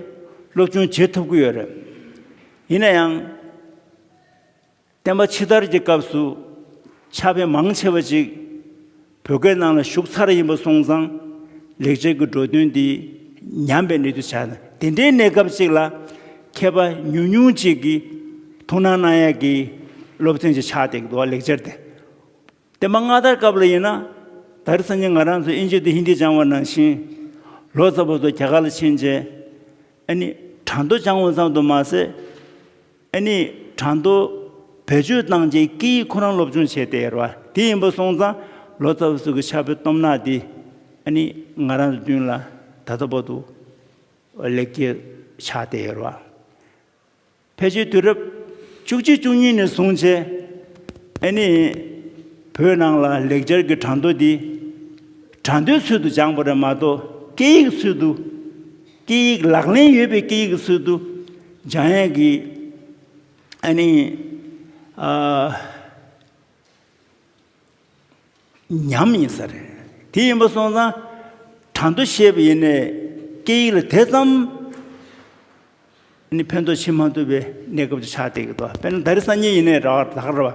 སློབ་སྦྱོང་བྱེད་ཐུབ་ཀྱི་ཡོད་རེད། ཡིན་ན་ཡང་། བསྟན་པ་ཕྱི་དར་གྱི་སྐབས་སུ་ཕྱག་དཔེ་མང་ཆེ་བ་ཅིག་བོད་སྐད་ནང་ལ་ཞུགས་ཚར་ཡིན་པ་སོང་ཙང་ལེགས་སྦྱར་གྱི་འགྲོ་དོན་འདི་ཉམས་པའི་གནས་ཚུལ་ཆགས། དེ་འདྲའི་གནས་སྐབས་ཅིག་ལ་མཁས་པ་ཉུང་ཉུང་ཅིག་གིས་ཐུགས་སྣང་གནང་ཡག་གི་སློབ་ཚན་ཅིག་ཆགས་བསྡད་ཀྱི་འདུག་བ། ལེགས་སྦྱར་དེ། བསྟན་པ་སྔ་དར་སྐབས་ལ་ཡིན་ན། ད་རེས་སང་ཉིན་ང་རང་ཚོ་ཨིན་ཇི་དང་ཧིན་དི་སྦྱང་བ་ནང་བཞིན། ལོ་ཙཱ་བ་ཚོ་རྒྱ་གར་ལ་ཕྱིན་རྗེས། ཨ་ནི་གྲངས་ཐོ་སྦྱང་བ་ཙམ་དུ་མ་ཟད། ཨ་ནི་གྲངས་ཐོ་བེད་སྤྱོད་བཏང་རྗེས་སྐད་ཡིག་ཁོ་རང་སློབ་སྦྱོང་བྱས་བསྡད་ཡོད་རེད་བ། དེ་ཡིན་པ་སོང་ཙང་ལོ་ཙཱ་བ་ཚོ་གི་ཕྱག་དཔེ་སྟོབས་ནག་འདི་ཨ་ནི་ང་རང་ཚོའི་མདུན་ལ་ད་ལྟ་བར་དུ་ལེགས་སྐྱེས་ཆགས་བསྡད་ཡོད་རེད་བ། ཕལ་ཆེར་དུས་རབས་བཅུ་གཅིག་བཅུ་གཉིས་ནས་བཟུང་བྱས། ཨ་ནི་བོད་ནང་ལ་ལེགས་སྦྱར་གྱི་གྲངས་ཐོ་འདི་གྲངས་ཐོའི་ཚུལ་དུ་སྦྱངས་པ་རེད་མ་གཏོགས་སྐད་ཡིག་ཚུལ་དུ། སྐད་ཡིག་ལག་ལེན་ཡོད་པའི་སྐད་ཡིག་ཚུལ་དུ་སྦྱང་ཡས་ཀྱི་ཨ་ནི་ཨ། ཉམས་ཡིན་ས་རེད། དེ་ཡིན་པ་སོང་ཙང་གྲངས་ཐོ་ཤེས་པ་ཡིན་ནའི་སྐད་ཡིག་ལ་དེ་ཙམ་ནི་ཕན་ཐོགས་བྱེད་མ་ཐུབ་པའི་གནས་སྐབས་ཅིག་ཆགས་བསྡད་ཀྱི་འདུག་དཔེར་ན་ད་རེས་སང་ཉིན་ཡིན་ནའི་ར་བ་ལགས་ར་བ།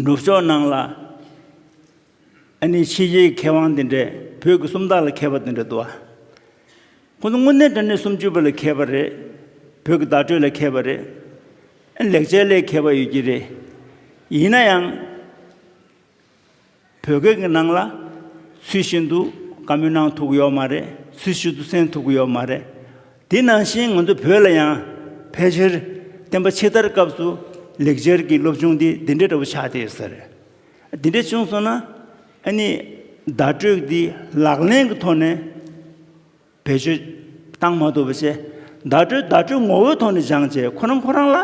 ནུབ་ཕྱོགས་ནང་ལ་ཨ་ནི་ཕྱི་རྒྱལ་གྱི་མཁས་དབང་དེ་འདྲས་བོད་ཀྱི་སུམ་རྟགས་ལ་མཁས་པ་དེ་འདྲས་འདུག་བ། ཁོང་ཚོ་དངོས་གནས་དྲང་གནས་སུམ་ཅུ་པ་ལ་མཁས་པ་རེད། བོད་ཀྱི་བརྡ་སྤྲོད་ལ་མཁས་པ་རེད། ལེགས་སྦྱར་ལ་མཁས་པ་ཡོད་ཀྱི་རེད། ཡིན་ན་ཡང་། བོད་སྐད་ཀྱི་ནང་ལ་ཚུལ་བཞིན་དུ་བཀའ་མོལ་གནང་ཐུབ་ཀྱི་ཡོད་མ་རེད། ཚུལ་བཞིན་དུ་གསན་ཐུབ་ཀྱི་ཡོད་མ་རེད། དེ་ནང་བཞིན་ང་ཚོ་བོད་ལ་ཡང་ཕལ་ཆེར་བསྟན་པ་ཕྱི་དར་སྐབས་སུ་ལེགས་སྦྱར་གྱི་སློབ་སྦྱོང་འདི་འདི་འདྲའི་འདྲ་བོ་ཆགས་བསྡད་ཡོད་ས་རེད། འདི་འདྲ་བྱུང་སོང་ན་ཨ་ནི་བརྡ་སྤྲོད་འདི་ལག་ལེན་གྱི་ཐོག་ནས། བེད་སྤྱོད་བཏང་མ་ཐུབ་པ་བྱས། བརྡ་སྤྲོད་བརྡ་སྤྲོད་ངོ་བོའི་ཐོག་ནས་སྦྱངས་བྱས་ཁོ་རང་ཁོ་རང་ལ་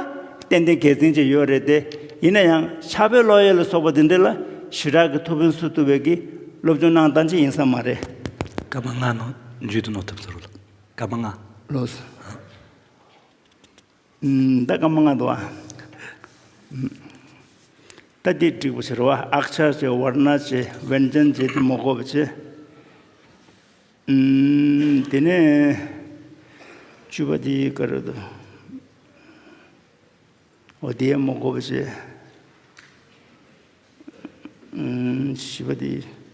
ཏན་ཏན་དགེ་མཚན་ཅིག་ཡོད་རེད་དེ། ཡིན་ན་ཡང་ཕྱག་དཔེ་ཀློག་ཡས་ལ་སོགས་པ་འདི་འདྲ་ལ་ཞེ་དྲག་གི་ཐུགས་ཕན་གསོས་ཐུབ་པའི་གི་སློབ་སྦྱོང་གནང་སྟངས་ཅིག་ཡིན་ས་མ་རེད། སྐར་མ་ལྔ་ནང་མཇུག་ཏུ་གནང་ཐུབ་ཚར་བ་ལ། སྐར་མ་ལྔ། ལགས་སོ། ད་སྐར་མ་ལྔ་འདུག་ཨ། ད་འདི་འགྲིག་པ་ཞིག་རེད་བ། ཨཀྵར་བྱས། ཝར་ཎ་བྱས། བྱཉྫན་བྱས། དེ་མ་དགོས་པ་བྱས། དེ་ནས་བཅུ་པ་དེ་ག་རེ་འདུག་འོ་དེ་མ་དགོས་པ་བྱས། བཞི་པ་དེ།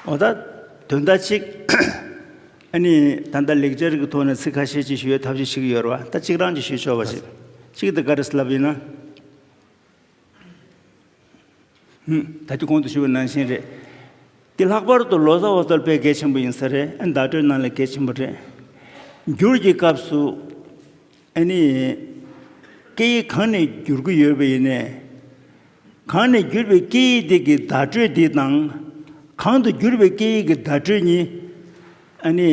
འོ་ད་དོན་དག་གཅིག་ཨ་ནི་ད་ལྟ་ལེགས་སྦྱར་གྱི་ཐོག་ནས་ཚིག་ཁ་ཤས་ཅིག་ཞུ་བའི་ཐབས་ཤེས་བྱེད་ཀྱི་ཡོད་རེད་བ། ད་གཅིག་རང་ཅིག་ཞུས་ཆོག་པ་ཞིག་གཅིག་དེ་ག་རེ་ལབ་ཡིན་ན། ད་ཅི་གོང་དུ་ཞུས་པ་ནང་བཞིན་རེད། འདི་ལྷག་པར་དུ་ལོ་ཙཱ་བ་ཚོར་དཔེ་གལ་ཆེན་པོ་ཡིན་ས་རེད། ཨ་ནི་བརྡ་སྤྲོད་ནང་ལ་གལ་ཆེན་པོ་རེད། འགྱུར་གྱི་སྐབས་སུ་ཨ་ནི་སྐད་ཡིག་གང་ནས་བསྒྱུར་གྱི་ཡོད་པ་ཡིན་ནའི། གང་ནས་བསྒྱུར་བའི་སྐད་ཡིག་དེ་གི་བརྡ་སྤྲོད་འདི་དང་། གང་དུ་བསྒྱུར་བའི་སྐད་ཡིག་གི་བརྡ་སྤྲོད་གཉིས་ཨ་ནི།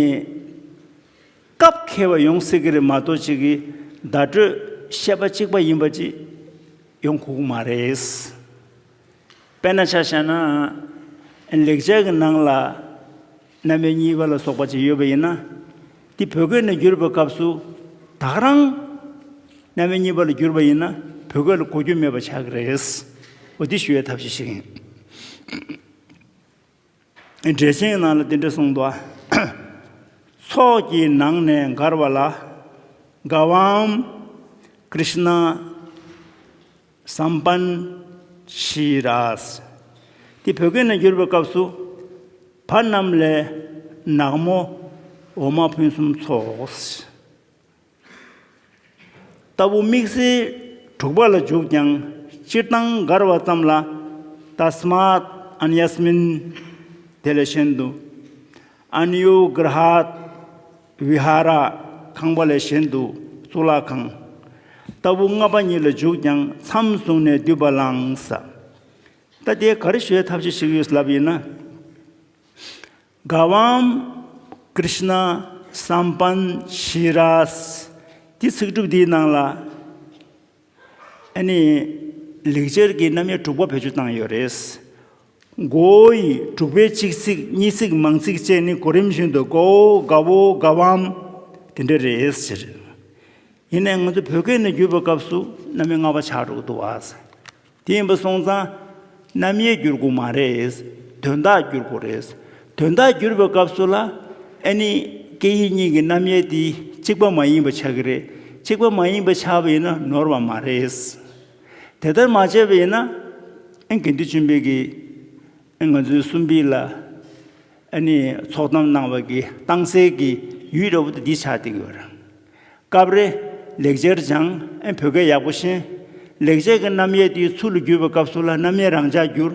སྐབས་འཁེལ་བ་ཡོང་སྲིད་ཀྱི་རེད་མ་གཏོགས་ཅིག་གིས་བརྡ་སྤྲོད་ཤེས་པ་གཅིག་པ་ཡིན་པ་ཅིག་ཡོང་ཁུག་མ་རེད། དཔེར་ན་ཆ་བཞག་ན། ལེགས་སྦྱར་གྱི་ནང་ལ་རྣམ་དབྱེ་གཉིས་པ་ལ་སོགས་པ་ཅིག་ཡོད་པ་ཡིན་ན། འདི་བོད་སྐད་ནས་བསྒྱུར་བའི་སྐབས་སུ་ད་ག་རང་རྣམ་དབྱེ་གཉིས་པ་ལ་བསྒྱུར་བ་ཡིན་ན་བོད་སྐད་ལ་གོ་རྒྱུ་མེད་པ་ཆགས་ཀྱི་རེད། འོ་འདི་ཞུ་ཡའི་ཐབས་ཤེས་ཤིག་ཡིན། འགྲེལ་ཆེན་ནང་ལ་འདི་འདྲ་གསུངས་འདུག། ཚོགས་ཀྱི་ནང་ནས་མགར་བ་ལ། ག་ཝཾ་ཀྲིཤྣ་སམ་པན་ཤི་རཱས། འདི་བོད་སྐད་ནང་བསྒྱུར་བའི་སྐབས་སུ་བ་རྣམས་ལས་ནག་མོ་འོ་མ་ཕུན་སུམ་ཚོགས། ལྟ་བུ་དམིགས་བསལ་དྲུག་པ་ལ་འཇུག་ཀྱང་སྤྱིར་བཏང་མགར་བ་ཙམ་ལ་ཏཱ་སྨཱཏ་ཨན་ཡཱ་སྨིན། དེ་ལས་གཞན་དུ་ཨན་ཡུ་གྲཱ་ཧཏ་བི་ཧཱ་ར་ཁང་པ་ལས་གཞན་དུ་གཙུག་ལག་ཁང་། ལྟ་བུ་ལྔ་པ་ཉིད་ལ་འཇུག་ཀྱང་མཚམས་བཟུང་ནས་བསྡུས་པ་བླངས། ད་དེ་ག་རེ་ཞུ་ཡའི་ཐབས་ཤེས་ཤིག་ཡོད་ལབ་ཡིན་ན། ག་ཝཾ་ཀྲིཤྣ་སམ་པན་ཤི་རཱས། འདི་ཚིག་གྲུབ་འདིའི་ནང་ལ་ཨ་ནི་ལེགས་སྦྱར་གྱི་རྣམ་དབྱེ་དྲུག་པ་བེད་སྤྱོད་བཏང་ཡོད་རེད། མགོ་བོ་ཡི་དྲུག་པའི་གཅིག་ཚིག་གཉིས་ཚིག་མང་ཚིག་བཅས་ནི་གོ་རིམ་བཞིན་དུ་ག་ཝོ་ག་ཝོ་ག་ཝམ་དེ་འདྲ་རེད་ཟེར། ཡིན་ནའི་ང་ཚོ་བོད་སྐད་ནས་བསྒྱུར་བའི་སྐབས་སུ་རྣམ་དབྱེ་ལྔ་པ་ཆགས་འགྲོ་གི་འདུག་བ། དེ་ཡིན་པ་སོང་ཙང་རྣམ་དབྱེ་བསྒྱུར་དགོས་མ་རེད། དོན་དག་བསྒྱུར་དགོས་རེད། དོན་དག་བསྒྱུར་བའི་སྐབས་སུ་ལ་ཨ་ནི་སྐད་ཡིག་གཉིས་ཀྱི་རྣམ་དབྱེ་དེ་གཅིག་པ་མ་ཡིན་པ་ཆགས་ཀྱི་རེད། གཅིག་པ་མ་ཡིན་པ་ཆགས་པ་ཡིན་ན་ནོར་བ་མ་རེད། དེ་ལྟར་མ་བྱས་པ་ཡིན་ན་ཨ་དགེ་འདུན་ཆོས་འཕེལ་གྱིས་ང་ཚོའི་གསུམ་པའི་ལ་ཨ་ནི་ཚོགས་གཏམ་གནང་བ་གི་རྟགས་གསལ་གྱི་ཡུལ་འདྲ་བོ་དེ་འདི་ཆགས་བསྡད་ཀྱི་ཡོད་རེད། སྐབས་རེ་ལེགས་སྦྱར་སྦྱང་ཨ་བོད་སྐད་ཡག་པོ་ཤེས། ལེགས་སྦྱར་གྱི་རྣམ་དབྱེ་དེ་ཚུར་ལ་བསྒྱུར་བའི་སྐབས་སུ་ལ་རྣམ་དབྱེ་རང་འཇགས་བསྒྱུར།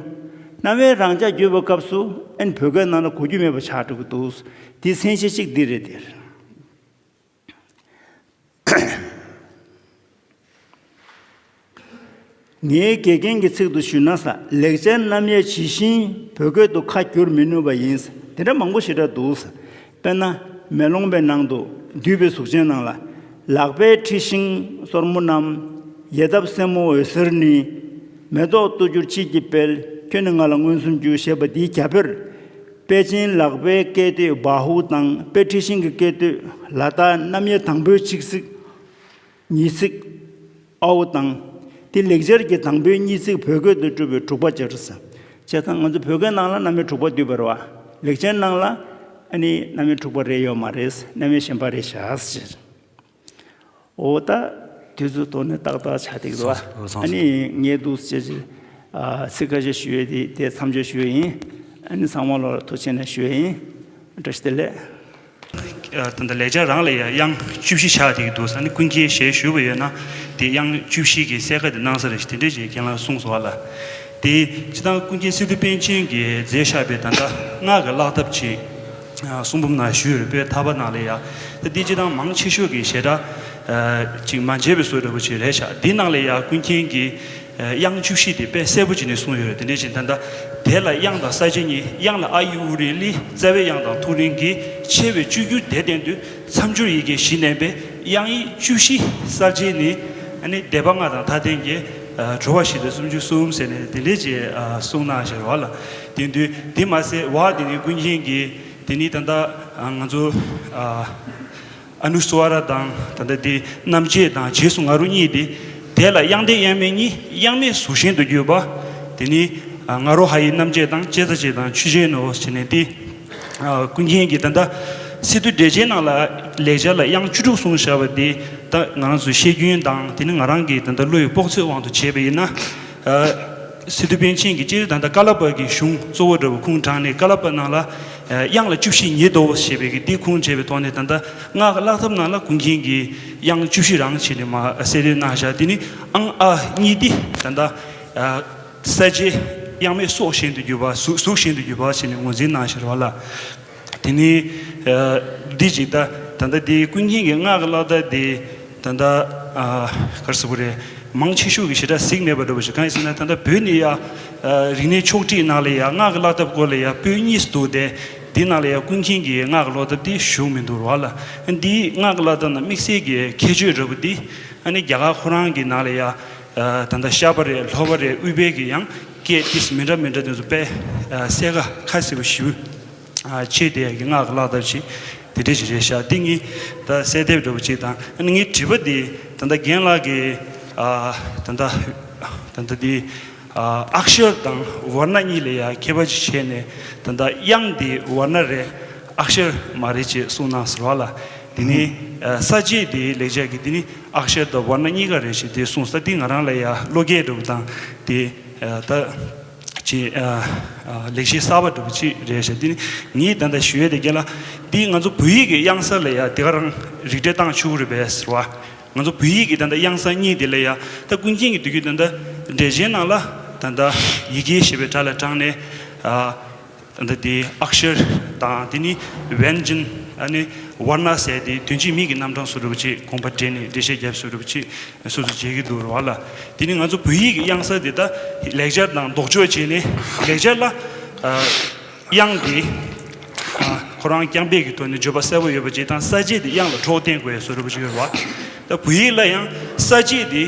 རྣམ་དབྱེ་རང་འཇགས་བསྒྱུར་བའི་སྐབས་སུ་ཨ་ནི་བོད་སྐད་ནང་ལ་གོ་རྒྱུ་མེད་པ་ཆགས་འགྲོ་གི་འདུག། དེ་མཚན་གཞི་གཅིག་འདི་རེད་དེ། ངའི་དགེ་རྒན་གྱི་ཚིག་ཏུ་ཞུས་ན་ས་ལེགས་སྦྱར་རྣམ་དབྱེ་ཇི་བཞིན་བོད་སྐད་དུ་ཁ་བསྒྱུར་མི་ནུས་པ་ཡིན། དེ་འདྲ་མང་པོ་ཞེ་དྲག་འདུག། དཔེར་ན་མེ་ལོང་པའི་ནང་དུ་བསྡུས་པའི་གཟུགས་ཅན་རྣམས་ལ་ལག་པའི་འཁྲི་ཤིང་སོར་མོ་བསྣམས། ཡལ་འདབ་སེན་མོ་འོད་ཟེར་ནི། མེ་ཏོག་ཏུ་གྱུར་དཔྱིད་ཀྱི་དཔལ། ཁྱོད་ནི་ང་ལ་མངོན་སུམ་རྒྱུ་ཞེས་པ་འདིའི་རྒྱ་དཔེར། དཔེ་ཅན་ལག་པའི་སྐད་དོད་བ་ཧུ་དང་དཔེ་འཁྲི་ཤིང་གི་སྐད་དོད་ལ་དྭགས་རྣམ་དབྱེ་དང་པོའི་གཅིག་ཚིག་གཉིས་ཚིག་ཨའོ་དང་། དེ་ལེགས་སྦྱར་གྱི་དང་པོའི་གཉིས་ཚིག་བོད་སྐད་དུ་གྲུབ་པའི་དྲུག་པ་སྦྱར་ས། བྱས་ཙང་ང་ཚོ་བོད་སྐད་ནང་ལ་རྣམ་དབྱེ་དྲུག་པ་འདུས་པ་རེད་བ། ལེགས་སྦྱར་ནང་ལ་ཨ་ནི་རྣམ་དབྱེ་དྲུག་པ་རེད་ཡོད་མ་རེད། རྣམ་དབྱེ་གཞན་པ་རེད་བཞག་ཟེར། འོ་ད་དུས་ཚོད་ཐོག་ནས་ཏག་ཏག་ཆགས་བསྡད་འདུག་བ། ཨ་ནི་ངས་འདུག་ཟེར་ཅིག་ཚིག་ཁ་ཤས་ཞུ་ཡས་དེ་དེ་མཚམས་འཇོག་ཞུ་ཡས་ཡིན། ཨ་ནི་ཚང་མ་ལོ་ལ་ཐུགས་རྗེ་ཆེ་ཞུ་ཡས་ཡིན། བཀྲ་ཤིས་བདེ་ལེགས། ད་ལྟ་ལེགས་སྦྱར་རང་ལ་ཡང་དབྱངས་བཅུ་བཞི་ཆགས་བསྡད་ཀྱི་འདུག། ཨ་ནི་ཀུན་མཁྱེན་ཞེས་ཞུས་པ་ཡོད་ན་དེ་དབྱངས་བཅུ་བཞི་གི་གསལ་ཁ་དེ་གནང་ས་རེད་ཞེས་དེ་འདྲས་ཅིག་རྒན་ལགས་གསུངས་སོང་བ་ལ། དེ་སྤྱིར་བཏང་ཀུན་མཁྱེན་སི་ཏུ་པཎ་ཆེན་གྱིས་མཛད་བཞག་པའི་ད་ལྟ་སྔགས་ཀྱི་བཀླག་ཐབས་ཅིག་གསུང་འབུམ་ནང་ཞུས་ཡོད་རེད། པོད་ཐ་པ་ནང་ལ་ཡ། ད་འདི་སྤྱིར་བཏང་མང་ཆེ་ཤོས་ཀྱིས་ཞེ་དྲག་ཅིག་མ་མཇལ་བའི་བཟོ་འདྲ་པོ་ཅིག་རེད་ཤག། འདི་ནང་ལ་ཡ་ཀུན་མཁྱེན་གྱིས་དབྱངས་བཅུ་བཞི་དེ་དཔེ་གསལ་པོ་བྱས་ནས་གསུངས་ཡོད་རེད། དེ་འདྲ་བཞིན་ད་ལྟ་དེ་ལ་དབྱངས་དང་ས་བཅད་གཉིས། དབྱངས་ལ་ཨ་ཨི་ཨུ་རེ་ལི། རྩ་བའི་དབྱངས་དང་ཐུགས་རིང་གི། ཆེ་བའི་བཅུད་གྱུར་དེ་བསྟན་དུས། མཚམས་སྦྱོར་ཡི་གེ་བཞི་བསྣན་པས། དབྱངས་ཡིག་བཅུ་བཞི་གསལ་བྱེད་ནི། ཨ་ནི་སྡེ་པ་ལྔ་དང་མཐའ་རྟེན་གྱི་གྲོལ་བ་བཞི་སྟེ་སུམ་ཅུ་གསུམ་ཟེར་ནས་དེ་འདྲས་ཀྱི་གསུངས་གནང་བཞག་པ་ལ། དེ་དུས་དེ་མ་ཟད་བ་དེ་ནི་ཀུན་མཁྱེན་གྱིས་དེ་ནི་ད་ལྟ་ང་ཚོ་ཨ་ནུ་སུ་ཝ་ར་དང་ད་ལྟ་དེ་རྣམ་འབྱེད་དང་རྗེས་སུ་ང་རོ་གཉིས་དེ། དེ་ལ་དབྱངས་ལྡན་དབྱངས་མེད་གཉིས། དབྱངས་མེད་གཟུགས་ཅན་དུ་གྱུར་པ། དེ་ནི་ང་རོ་ཧ་ཡི་རྣམ་འབྱེད་དང་། ལྕེ་ཙ་བྱེད་དང་ཆུ་ཅན་ནོ་ཟེར་ནས་དེ། ཀུན་མཁྱེན་གྱིས་ད་ལྟ་སི་ཏུ་འགྲེལ་ཆེན་ནང་ལ་ལེགས་སྦྱར་ལ་དབྱངས་བཅུ་དྲུག་གསུངས་བཞག་པ་དེ། ད་ང་རང་ཚོའི་ཤེས་རྒྱུན་དང་དེ་ནི་ང་རང་གི་ད་ལྟ་བློ་ཡི་དཔོག་ཚོད་དབང་དུ་བྱས་པ་ཡིན་ན། སི་ཏུ་པཎ་ཆེན་གྱིས་སྤྱིར་ད་ལྟ་ཀ་ལ་པ་གི་གཞུང་གཙོ་བོ་འདྲ་བོ་ཁུངས་དྲངས་ནས། ཀ་ལ་པ་ནང་ལ་དབྱངས་ལ་བཅུ་བཞི་ཉིད་དོ་ཞེས་པའི་གི་དེ་ཁུངས་བྱས་པའི་ཐོག་ནས། ད་ལྟ་སྔགས་ཀྱི་བཀླག་ཐབས་ནང་ལ་ཀུན་མཁྱེན་གྱིས་དབྱངས་བཅུ་བཞི་རང་བྱས་ནས་མ་གསལ་སྟོན་གནང་བཞག། དེ་ནི་ཨང་ཨ་གཉིས་དེ་ད་ལྟ་ས་བཅད་དབྱངས་མེད་སྲོག་གཞན་དུ་གྱུར་པ། གཟུགས་གཟུགས་གཞན་དུ་གྱུར་པ་བྱས་ནས་ངོས་འཛིན་གནང་བཞག་པ་ལ། དེ་ནི་འདི་ཅིག་ད་ད་ལྟ་དེ་ཀུན་མཁྱེན་གྱི་སྔགས་ཀྱི་བཀླག་ཐབས་དེ་ད་ལྟ་ག་རེ་ཟེར་དགོས་རེད། མང་ཆེ་ཤོས་ཀྱིས་ཞེ་དྲག་གཟིགས་མེད་པ་འདྲ་པོ་ཞིག། གང་ཡིན་ཟེར་ན་ད་ལྟ་བོད་ནས་ཡ་རིག་གནས་ཕྱོགས་སྒྲིག་ནང་ལ་ཡ་སྔགས་ཀྱི་བཀླག་ཐབས་སྐོར་ལ་ཡ་པོད་གཉིས་སུ་འདུས་ཏེ། འདི་ནང་ལ་ཡ་ཀུན་མཁྱེན་གྱི་སྔགས་ཀྱི་བཀླག་ཐབས་དེ་ཞུགས་མི་འདུག་ར་བ་ལ། འདིའི་སྔགས་ཀྱི་བཀླག་ཐབས་ནང་དམིགས་བསལ་གྱི་ཁྱད་ཆོས་འདྲ་པོ་འདི་ཨ་ནི་རྒྱ་གར་ཁོ་རང་གི་ནང་ལ་ཡ་ད་ལྟ་ཤར་པ་རེད། ལྷོ་པ་རེད། དབུས་པའི་གི་ཡང་སྐད་དེ་མི་འདྲ་མི་འདྲ་དེ་ཚོ་དཔེ་གསལ་ཁ་ཁ་གསལ་པོ་ཞེ་པོ་ཕྱེ་བསྡད་ཡ་གི་སྔགས་ཀྱི་བཀླག་ཐབས་ཤིག། དེ་འདྲ་ཞིག་རེད་ཤག་དེ་ངས་ད་གསལ་འདེབས་འདྲ་པོ་ཅིག་དང་། ཨ་ནི་ངའི་དྲི་བ་དེ་ད་ལྟ་རྒན་ལགས་ཀྱིས་ཨ་ད་ལྟ་ད་ལྟ་དེ་ཨ་ཨཀཤར་དང་ཝར་ན་གཉིས་ལ་ཡ་ཁྱད་པར་ཅིག་བྱས་ནས། ད་ལྟ་དབྱངས་དེ་ཝར་ན་རེད། ཨཀཤར་མ་རེད་ཅེས་གསུངས་གནང་ཟེར་བ་ལ། དེ་ནི་ཨ་ས་བཅད་དེ་ལེགས་སྦྱར་གྱི་དེ་ནི་ཨཀཤར་དང་ཝར་ན་གཉིས་ཀ་རེད་ཅེས་དེ་གསུངས་ས། དེ་ང་རང་ལ་ཡ་བློ་སྐྱེད་འདྲ་པོ་དང་དེ་ཨ་ད། ཅིག་ཨ་ཨ་ལེགས་བཤད་གསར་པ་འདྲ་པོ་ཅིག་རེད་ཤག་དེ་ནི་ངས་ད་ལྟ་ཞུ་ཡས་དེ་རྒན་ལགས། འདི་ང་ཚོ་བོད་ཡིག་གི་དབྱངས་གསལ་ལ་ཡ་དེ་ག་རང་རིགས་འགྲེ་བཏང་ཆོག་གི་རེད་པས་ཟེར་བ། ང་ཚོ་བོད་ཡིག་གི་ད་ལྟ་དབྱངས་གསལ་གཉིས་དེ་ལ་ཡ་ད་ཀུན་མཁྱེན་གྱི་དུས་ཀྱི་ད་ལྟ་འགྲེལ་ཆེན་ནང་ལ་ད་ལྟ་ཡི་གེ་ཞེས་པའི་སྒྲ་ལ་དྲངས་ནས། ཨ་ད་ལྟ་དེ་ཨཀཤར་དང་དེ་ནི་བྱན་ཇན། ཨ་ནི་ཝར་ན་ཟེར་དེ་དོན་གཅིག་མིང་གི་རྣམ་གྲངས་སུ་འདྲ་པོ་ཅིག་དགོངས་པ་འགྲེལ་ནས་འགྲེལ་བཤད་བརྒྱབ་སུ་འདྲ་པོ་ཅིག་སོ་སོ་བྱེད་ཀྱི་འདུག་རེད་བ་ལ། དེ་ནི་ང་ཚོ་བོད་ཡིག་གི་དབྱངས་གསལ་དེ་ད་ལེགས་སྦྱར་དང་ལྡོག་ཕྱོགས་བྱས་ནས། ལེགས་སྦྱར་ལ་ཨ་དབྱངས་དེ་ཨ་ཁོ་རང་རྐྱང་པའི་གི་ཐོག་ནས་བརྗོད་པ་གསལ་པོ་ཡོད་པ་ཅིག་དང་། ས་བཅད་དེ་དབྱངས་ལ་གྲོགས་བསྟེན་དགོས་ཡ་བཟོ་འདྲ་པོ་ཅིག་ཡོད་རེད་བ། ད་བོད་ཡིག་ལ་ཡང་ས་བཅད་དེ་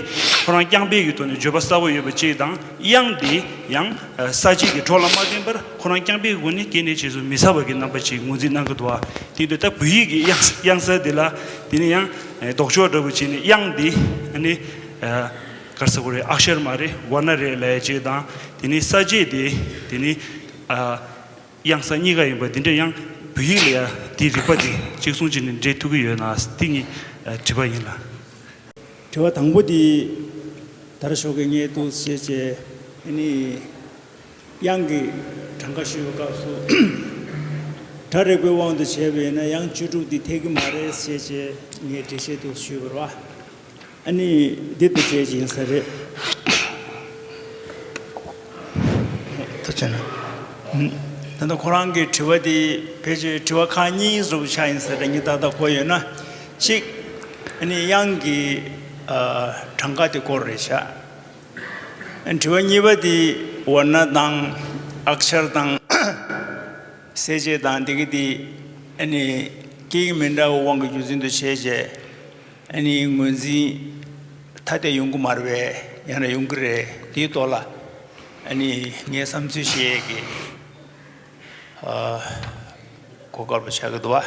ཁོ་རང་རྐྱང་པའི་གི་ཐོག་ནས་བརྗོད་པ་གསལ་པོ་ཡོད་པ་ཅིག་དང་། དབྱངས་དེ་ཡང་ས་བཅད་ཀྱི་གྲོགས་ལ་མ་བརྟེན་པར་ཁོ་རང་རྐྱང་པའི་སྒོ་ནས་སྐྱེ་གནས་བྱེད་ཚུལ་མི་གསལ་བ་གི་རྣམ་པ་ཅིག་ངོས་འཛིན་གནང་གི་འདུག་བ། དེ་འདྲ་ད་བོད་ཡིག་གི་དབྱངས་དབྱངས་གསལ་དེ་ལ་དེ་ནི་ཡང་ལྡོག་ཕྱོགས་འདྲ་པོ་བྱས་ནས། དབྱངས་འདི་ཨ་ནི་ག་རེ་ཟེར་དགོས་རེད། ཨཀཤར་མ་རེད། ཝར་ན་རེད་ལབ་ཡ་ཅིག་དང་། དེ་ནི་ས་བཅད་དེ་དེ་ནི་ཨ་དབྱངས་གསལ་གཉིས་ཀ་ཡིན་པ་འདི་འདྲ་ཡང་བོད་ཡིག་ལ་ཡ་དེའི་རིག་པ་དེ་གཅིག་མཚུངས་བྱས་ནས་འགྲེལ་ཐུབ་ཀྱི་ཡོད་ན། དེ་ངའི་དྲི་བ་ཡིན་ལགས། དྲི་བ་དང་པོ་དེ་དར་ཤོག་གི་ངས་འདུག་བྱས་བྱས། ཨ་ནི་དབྱངས་ཀྱི་གྲངས་ཀ་ཞུ་བའི་སྐབས་སུ། སྒྲ་རིག་པའི་དབང་དུ་བྱས་པ་ཡིན་ན་དབྱངས་བཅུ་དྲུག་འདི་འཐད་ཀྱི་མ་རེད་ཟེར་བྱས་ངས་འགྲེལ་བཤད་དུ་ཞུས་པ་རེད་བ། ཨ་ནི་འདི་ལྟ་བྱས་ཡིན་ས་རེད། ཐུགས་རྗེ་གནང་། ད་ལྟ་ཁོ་རང་གི་དྲི་བ་འདི་ཕལ་ཆེར་དྲི་བ་ཁག་གཉིས་ཟུར་ཆགས་ཡིན་ས་རེད། ངས་ཏག་ཏག་གོ་ཡོད་ན། གཅིག་ཨ་ནི་དབྱངས་ཀྱི་ཨ་གྲངས་ཀ་དེ་སྐོར་རེད་ཤག་དྲི་བ་གཉིས་པ་དེ་ཝར་ན་དང་ཨཀཤར་དང་གསལ་བྱེད་དང་དེ་གི་དེ་ཨ་ནི་སྐད་མི་འདྲ་བའི་དབང་གི་རྒྱུ་མཚན་དུ་བྱས་བྱས། ཨ་ནི་ངོས་འཛིན་ཐ་དད་ཡོང་གི་མ་རེད་པས། ཡང་ན་ཡོང་གི་རེད། དེའི་ཐོག་ལ་ཨ་ནི་ངས་བསམ་ཚུལ་བཤད་ཡས་ཀྱི་ཨ་གོ་སྐབས་ཆགས་ཀྱི་འདུག་བ།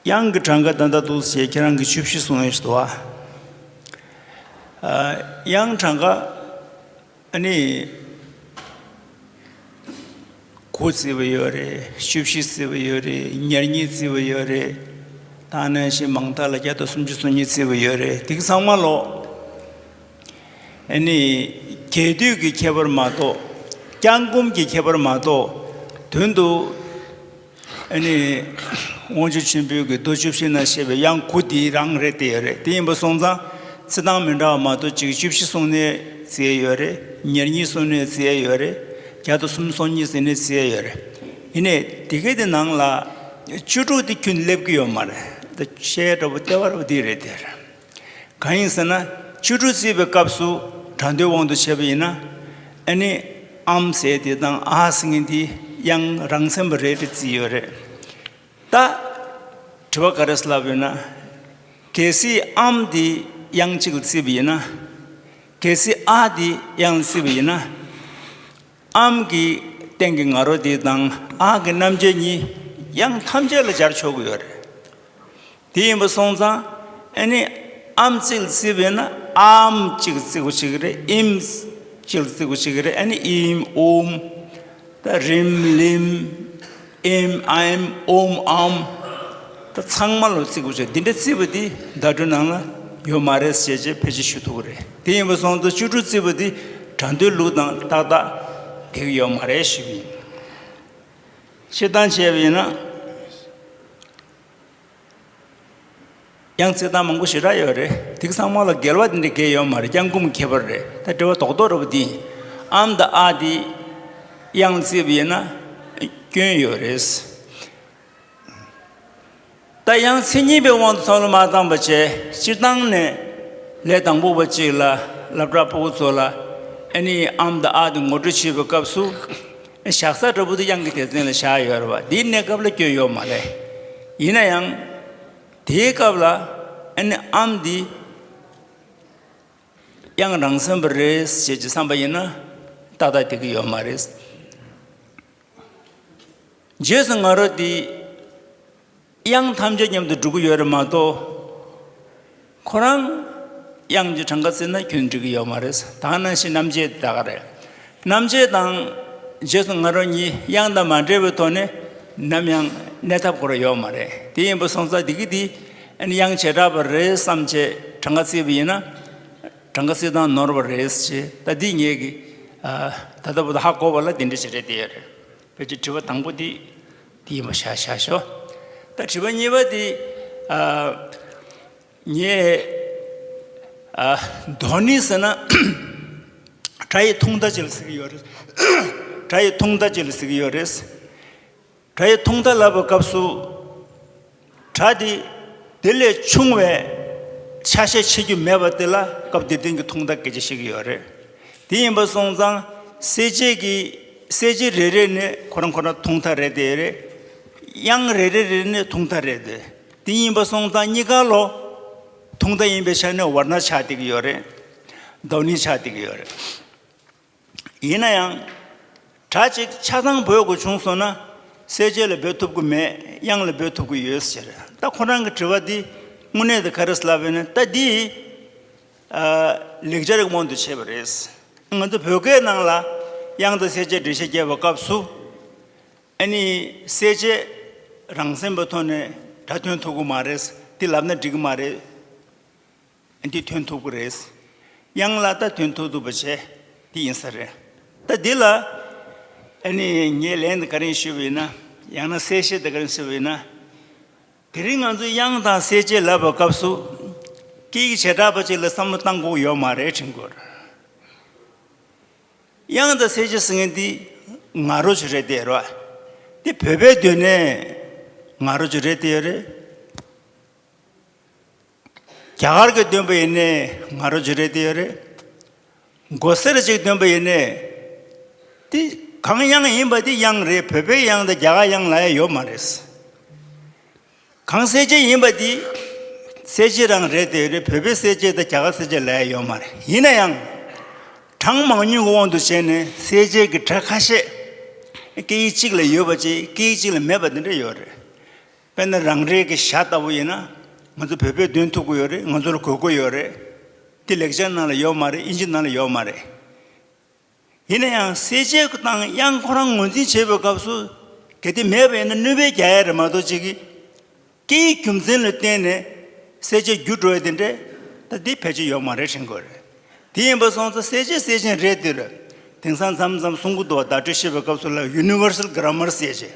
དབྱངས་ཀྱི་གྲངས་ཀ་ད་ལྟ་འདུག་ཟེར། ཁྱེད་རང་གིས་བཅུ་བཞི་གསུངས་ཡོད་ཞིག་འདུག་བ། ཨ་དབྱངས་གྲངས་ཀ་ཨ་ནི་དགུ་བརྩི་བ་ཡོད་རེད། བཅུ་བཞི་བརྩི་བ་ཡོད་རེད། ཉེར་གཉིས་བརྩི་བ་ཡོད་རེད། ད་ནང་བཞིན་མང་དག་ལ་བརྒྱ་དང་སུམ་ཅུ་སོ་གཉིས་བརྩི་བ་ཡོད་རེད། དེ་གི་ཚང་མ་ལོ། ཨ་ནི་རྒྱས་བསྡུས་ཀྱི་ཁྱད་པར་མ་གཏོགས། བརྐྱང་བསྐུམ་གྱི་ཁྱད་པར་མ་གཏོགས། དོན་དུ་ཨ་ནི་དབང་ཕྱུག་ཆེན་པོའི་གི་མདོ་བཅུ་བཞི་ན་བཤད་པའི་དབྱངས་དགུ་དེ་རང་རེད་དེ་ཡོད་རེད། དེ་ཡིན་པ་སོང་ཙང་བརྩི་སྟངས་མི་འདྲ་བ་མ་གཏོགས། གཅིག་བཅུ་བཞི་གསུངས་ནས་བརྩི་ཡས་ཡོད་རེད། ཉེར་གཉིས་གསུངས་ནས་བརྩི་ཡས་ཡོད་རེད། བརྒྱ་དང་སུམ་ཅུ་སོ་གཉིས་ཟེར་ནས་བརྩི་ཡས་ཡོད་རེད། ཡིན་ནའི་དེ་གའི་དེ་ནང་ལ་བཅུ་དྲུག་དེ་ཁྱོན་སླེབས་ཀྱི་ཡོད་མ་རེད། ད་བཤད་འདྲ་པོ་ལྟེ་བ་འདྲ་པོ་འདི་རེད་དེ། གང་ཡིན་ཟེར་ན། བཅུ་དྲུག་བརྩིས་པའི་སྐབས་སུ་སྒྲ་མདོའི་དབང་དུ་བྱས་པ་ཡིན་ན། ཨ་ནི་ཨམ་ཟེར་དེ་དང་ཨ་ཟེར་མཁན་དེ་དབྱངས་རང་མཚན་པ་རེད་དེ་བརྩིས་ཡོད་རེད། ད་དྲི་བ་ག་རེ་ལབ་ཡོད་ན། གལ་སྲིད་ཨམ་དེ་དབྱངས་གཅིག་ལ་བརྩིས་པ་ཡིན་ན། གལ་སྲིད་ཨ་དེ་དབྱངས་ལ་བརྩིས་པ་ཡིན་ན། ཨམ་གྱི་སྟེང་གི་ང་རོ་དེ་དང་ཨ་གི་རྣམ་འབྱེད་གཉིས་དབྱངས་ཐམས་ཅད་ལ་སྦྱར་ཆོག་གི་ཡོད་རེད། དེ་ཡིན་པ་སོང་ཙང་ཨ་ནི་ཨམ་གཅིག་ལ་བརྩིས་པ་ཡིན་ན་ཨམ་གཅིག་བརྩི་དགོས་ཀྱི་རེད། ཨིམ་གཅིག་ལ་བརྩི་དགོས་ཀྱི་རེད། ཨ་ནི་ཨིམ་ཨུམ། ད་རིམ་ལིམ། ཨིམ་ཨིམ་ཨུམ་ཨམ། ད་ཚང་མ་ལ་བརྩི་དགོས་ཀྱི་རེད། འདི་འདྲ་བརྩིས་པ་འདི་བརྡ་སྤྲོད་ནང་ལ་ཡོད་མ་རེད་ཟེར་བྱས་ཕལ་ཆེར་ཞུ་ཐུབ་ཀྱི་རེད། དེ་ཡིན་པ་སོང་ཙང་བཅུ་དྲུག་བརྩིས་པ་འདི་སྒྲ་མདོའི་ལུགས་དང་ཏག་ཏག་འགལ་གྱི་ཡོད་མ་རེད་ཞུ་གི་ཡིན། སྤྱིར་བཏང་བྱས་པ་ཡིན་ན། དབྱངས་བརྩི་སྟངས་མང་པོ་ཞེ་དྲག་ཡོད་རེད། དེ་ཚང་མ་ལ་འགལ་བ་དེ་འདྲ་འགལ་ཡོད་མ་རེད། བརྐྱང་བསྐུམ་ཁྱད་པར་རེད། ད་དྲི་བ་རྡོག་རྡོག་འདྲ་པོ་འདི་ཡིན། ཨམ་དང་ཨ་དེ་དབྱངས་བརྩིས་པ་ཡིན་ན་སྐྱོན་ཡོད་རེད། ད་དབྱངས་མཚན་ཉིད་པའི་དབང་དུ་ཚང་ལ་མ་བཏང་བ་བྱས། སྤྱིར་བཏང་ནས་ལས་དང་པོ་པ་གཅིག་ལ་སློབ་གྲྭ་ཕྲུ་གུ་ཚོ་ལ་ཨ་ནི་ཨམ་དང་ཨ་དེ་ངོ་སྤྲོད་བྱེད་པའི་སྐབས་སུ་བཞག་ས་འདྲ་པོ་དེ་དབྱངས་ཀྱི་སྡེ་ཚན་ལ་བཞག་ཡོད་རེད་བ། འདིའི་གནས་སྐབས་ལ་སྐྱོན་ཡོད་མ་རེད། ཡིན་ན་ཡང་། དེའི་སྐབས་ལ་ཨ་ནི་ཨམ་འདི་དབྱངས་རང་མཚན་པ་རེད་ཅེས་ཀྱི་བསམ་པ་ཡིན་ན་ཏག་ཏག་འགྲིག་གི་ཡོད་མ་རེད། རྗེས་སུ་ང་རོ་དེ་དབྱངས་ཐམས་ཅད་མཉམ་དུ་འགྲོ་གི་ཡོད་རེད་མ་གཏོགས། ཁོ་རང་དབྱངས་ཀྱི་གྲངས་ཀ་བརྩིས་ན་ཁྱོན་འགྲིག་གི་ཡོད་མ་རེད། ད་ནང་བཞིན་རྣམ་བཅད་དེ་ད་ག་རེད། རྣམ་བཅད་དང་རྗེས་སུ་ང་རོ་གཉིས་དབྱངས་དང་མ་འབྲེལ་བའི་ཐོག་ནས་ནམ་ཡང་གནས་ཐབས་ཁོ་རང་ཡོད་མ་རེད། དེ་ཡིན་པ་སོང་ཙང་དེ་གི་དེ་ཨ་ནི་དབྱངས་བྱེ་བྲག་པ་རེད་བསམ་བྱས་གྲངས་ཀ་བརྩིས་པ་ཡིན་ན། གྲངས་ཀ་བརྩི་སྟངས་ནོར་བ་རེད་ཅེས་ད་འདི་ངེད་ཀྱིས་ཨ་ད་ལྟ་བར་དུ་ཧ་གོ་བ་ལ་དེ་འདྲ་ཞིག་རེད་དེ་ཡོད་རེད། ཕལ་ཆེར་དྲི་བ་དང་པོ་དེ་དེ་ཡིན་པ་ཤ་ཤ་ཤོ། ད་དྲི་བ་གཉིས་པ་དེ་ཨ་ངས་ཨ་དོ་ནི་ཟེར་ན་སྒྲ་ཡི་ཐུང་མཐའ་ཅིག་ལ་ཟེར་གྱི་ཡོད་རེད། སྒྲ་ཡི་ཐུང་མཐའ་ཅིག་ལ་ཟེར་གྱི་ཡོད་རེད། སྒྲ་ཡི་ཐུང་མཐའ་ལབ་པའི་སྐབས་སུ། སྒྲ་དེ་དེ་ལས་ཆུང་བའི་ཆ་ཤས་ཆེ་རྒྱུ་མེད་པ་དེ་ལ་སྐབས་དེ་སྟེང་གི་ཐུང་མཐའ་སྐད་ཆ་བཤད་ཀྱི་ཡོད་རེད། དེ་ཡིན་པ་སོང་ཙང་གསལ་བྱེད་ཀྱི་གསལ་བྱེད་རེ་རེ་ནས་ཁོ་རང་ཁོ་རང་ཐུང་མཐའ་རེད་དེ་རེད། དབྱངས་རེ་རེ་རེ་ནས་ཐུང་མཐའ་རེད་དེ། དེ་ཡིན་པ་སོང་ཙང་གཉིས་ཀ་ལོ་ཐུང་མཐའ་ཡིན་པའི་ཆ་ནས་ཝར་ན་ཆགས་བསྡད་ཀྱི་ཡོད་རེད། དོ་ནི་ཆགས་བསྡད་ཀྱི་ཡོད་རེད། ཡིན་ན་ཡང་། སྒྲ་གཅིག་ཆ་ཚང་འབོད་དགོས་བྱུང་སོང་ན། གསལ་བྱེད་ལ་འབོད་ཐུབ་ཀྱི་མེད། དབྱངས་ལ་འབོད་ཐུབ་ཀྱི་ཡོད་ཟེར། ད་ཁོ་རང་གི་དྲི་བ་འདི་དངོས་གནས་དེ་ག་རེ་ལབ་ཡོད་ན། ད་འདི་ཨ་ལེགས་སྦྱར་གྱི་དབང་དུ་བྱས་པ་རེད། ང་ཚོ་བོད་སྐད་ནང་ལ་དབྱངས་དང་གསལ་བྱེད་འགྲེལ་བཤད་རྒྱབ་པའི་སྐབས་སུ། ཨ་ནི་གསལ་བྱེད་རང་མཚན་པའི་ཐོག་ནས་སྒྲ་ཐོན་ཐུབ་ཀྱི་མ་རེད། འདི་ལབ་ན་འགྲིག་གི་མ་རེད། འདི་ཐོན་ཐུབ་ཀྱི་རེད། དབྱངས་ལ་ད་ཐོན་ཐུབ་ཐུབ་པ་བྱས། འདི་ཡིན་ས་རེད། ད་འདི་ལ་ཨ་ནི་ངས་ལན་དེ་ག་རེ་ཞུས་པ་ཡིན་ན། ཡང་ན་གསལ་བཤད་དེ་ག་རེ་ཞུས་པ་ཡིན་ན། དེ་རིང་ང་ཚོས་དབྱངས་དང་གསལ་བྱེད་ལབ་པའི་སྐབས་སུ། སྐད་ཡིག་བྱེ་བྲག་པ་ཅིག་ལ་བསམ་བློ་བཏང་དགོས་ཡོད་མ་རེད་དྲན་དགོས། དབྱངས་དང་གསལ་བྱེད་ཟེར་མཁན་འདི་ང་རོ་ཅིག་རེད་དེ་རེད་བ། འདི་བོད་པའི་སྡོད་གནས་ང་རོ་ཅིག་རེད་དེ་ཡོད་རེད། རྒྱ་གར་གྱི་སྟོན་པ་ཡིན་ནའི་ང་རོ་ཅིག་རེད་དེ་ཡོད་རེད། མགོ་སེར་ཅིག་སྟོན་པ་ཡིན་ནའི། དེ་གང་དབྱངས་ཡིན་པ་དེ་དབྱངས་རེད། བོད་པའི་དབྱངས་དང་རྒྱ་གར་དབྱངས་ལབ་ཡ་ཡོད་མ་རེད། གང་གསལ་བྱེད་ཡིན་པ་དེ་གསལ་བྱེད་རང་རེད་དེ་ཡོད་རེད། བོད་པའི་གསལ་བྱེད་དང་རྒྱ་གར་གསལ་བྱེད་ལབ་ཡ་ཡོད་མ་རེད། ཡིན་ན་ཡང་། གྲངས་མང་ཉུང་གི་དབང་དུ་བྱས་ནས་གསལ་བྱེད་ཀྱི་སྒྲ་ཁ་ཤས་སྐད་ཡིག་གཅིག་ལ་ཡོད་པ་ཅིག་སྐད་ཡིག་གཅིག་ལ་མེད་པ་དེ་འདྲ་ཡོད་རེད། དཔེར་ན་རང་རེའི་གི་ཞྭ་ལྟ་བུ་ཡིན་ན། ང་ཚོ་བོད་པས་འདོན་ཐུབ་ཀྱི་ཡོད་རེད། ང་ཚོར་དགོས་མཁོ་ཡོད་རེད། དེ་ལེགས་སྦྱར་ནང་ལ་ཡོད་མ་རེད། དབྱིན་ཇི་ནང་ལ་ཡོད་མ་རེད། ཡིན་ན་ཡང་གསལ་བྱེད་དང་དབྱངས་ཁོ་རང་ངོས་འཛིན་བྱེད་པའི་སྐབས་སུ། གལ་ཏེ་མེད་པ་ཡིན་ན་གནོད་པ་རྒྱག་ཡ་རེད་མ་གཏོགས། གཅིག་གིས་སྐད་ཡིག་རྒྱུ་མཚན་ལ་བརྟེན་ནས་གསལ་བྱེད་བསྒྱུར་འགྲོ་ཡ་དེ་འདྲས་ད་དེ་ཕལ་ཆེར་ཡོད་མ་རེད་དྲན་དགོས་རེད། དེ་ཡིན་པ་སོང་ཙང་གསལ་བྱེད་གསལ་བྱེད་རེད་དེ་རེད། དེང་སང་མཚམས་མཚམས་གསུང་གི་འདུག་བ། བརྡ་སྤྲོད་བཤད་པའི་སྐབས་སུ་ལ་ཡུ་ནི་ཝར་སལ་གྷ་ར་མར་ཟེར་བྱས།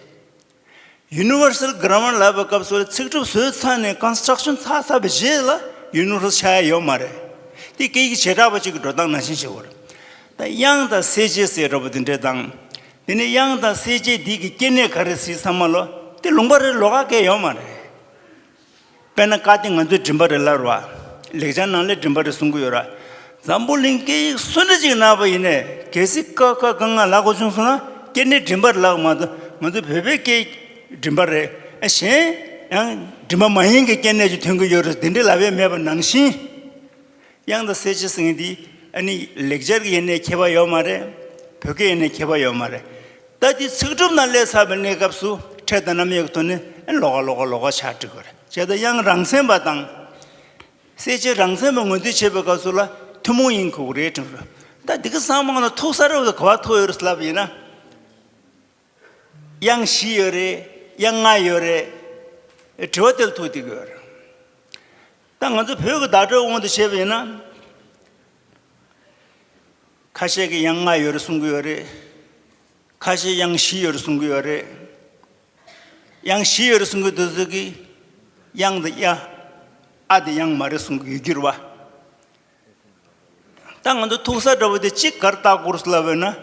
ཡུ་ནི་ཝར་སལ་གྷ་ར་མར་ལབ་པའི་སྐབས་སུ་ཚིག་གྲུབ་བཟོས་ཚར་ནས་ཀོན་སི་ཊྲག་ཤན་ཚར་ཚར་བའི་རྗེས་ལ་ཡུ་ནི་ཝར་སལ་ཆགས་ཡ་ཡོད་མ་རེད། དེ་སྐད་ཡིག་བྱེ་བྲག་པ་གཅིག་གི་འགྲོ་སྟངས་ནང་བཞིན་ཞིག་ཡོད་རེད། ད་དབྱངས་དང་གསལ་བྱེད་ཟེར་འདྲ་པོ་དེ་འདྲས་དང་། དེ་ནས་དབྱངས་དང་གསལ་བྱེད་འདི་གི་སྐྱེ་གནས་ག་རེ་ཟེར་ཚང་མ་ལོ། དེ་ལུང་པ་རེ་ལོགས་ཀ་སྐད་ཡོད་མ་རེད། དཔེར་ན་ཀ་དེ་ང་ཚོའི་མགྲིན་པ་རེད་ལབ་རེད་བ། ལེགས་སྦྱར་ནང་ལ་མགྲིན་པ་རེད་གསུང་གི་ཡོད་ར། འཛམ་བུ་གླིང་སྐད་ཡིག་སུ་འདྲ་ཅིག་གནང་བ་ཡིན་ནའི་གལ་སྲིད་ཀ་ཁ་ག་ང་ལབ་དགོས་བྱུང་སོང་ན་སྐྱེ་གནས་མགྲིན་པ་རེད་ལབ་མ་གཏོགས། ང་ཚོ་བོད་པའི་སྐད་ཡིག་མགྲིན་པ་རེད། ཨ་གཞན་ཡང་མགྲིན་པ་མ་ཡིན་གྱི་སྐྱེ་གནས་ཅིག་ཐོན་གྱི་ཡོད་རེད། དེ་འདྲ་ལབ་ཡས་མེད་པ་ནང་བཞིན། དབྱངས་དང་གསལ་བྱེད་ཟེར་མཁན་འདི་ཨ་ནི་ལེགས་སྦྱར་གྱི་ཡིན་ནའི་ཁྱད་པར་ཡོད་མ་རེད། བོད་སྐད་ཡིན་ནའི་ཁྱད་པར་ཡོད་མ་རེད། ད་འདི་ཚིག་གྲུབ་ནང་སླེབས་ཚར་བའི་གནས་སྐབས་སུ་ཕྲད་དང་རྣམ་དབྱེ་གི་ཐོག་ནས་ཨ་ལོགས་ཀ་ལོགས་ཀ་ལོགས་ཀ་ཆགས་འགྲོ་གི་རེད། བྱས་ཙང་དབྱངས་རང་མཚན་པ་དང་། གསལ་བྱེད་རང་མཚན་པ་ངོས་འཛིན་བྱེད་པའི་སྐབས་སུ་ལ་ཐུན་མོང་ཡིན་དགོས་ཀྱི་རེད་དྲན་གི་རེད། ད་འདི་ག་ཚང་མ་ལ་ཐུག་ས་རེད་བ། ག་པར་ཐུག་ཡོད་རེད་ལབ་པ་ཡིན་ན། དབྱངས་བཞི་ཡོད་རེད། དབྱངས་ལྔ་ཡོད་རེད། དྲི་བ་དེ་ལ་ཐུག་བསྡད་ཀྱི་ཡོད་རེད། ད་ང་ཚོ་བོད་ཀྱི་བརྡ་སྤྲོད་དབང་དུ་བྱས་པ་ཡིན་ན། ཁ་ཤས་ཀྱིས་དབྱངས་ལྔ་ཡོད་རེད་གསུང་གི་ཡོད་རེད། ཁ་ཤས་དབྱངས་བཞི་ཡོད་རེད་གསུང་གི་ཡོད་རེད། དབྱངས་བཞི་ཡོད་རེད་གསུང་གི་འདུག་ཚོད་ཀྱིས་དབྱངས་དང་ཡ། ཨ་དེ་དབྱངས་མ་རེད་གསུང་གི་ཡོད་རྒྱུ་རེད་བ། ད་ང་ཚོ་ཐུག་ས་འདྲ་བོ་དེ་གཅིག་ག་རེ་བལྟ་དགོས་རེད་ལབ་པ་ཡིན་ན།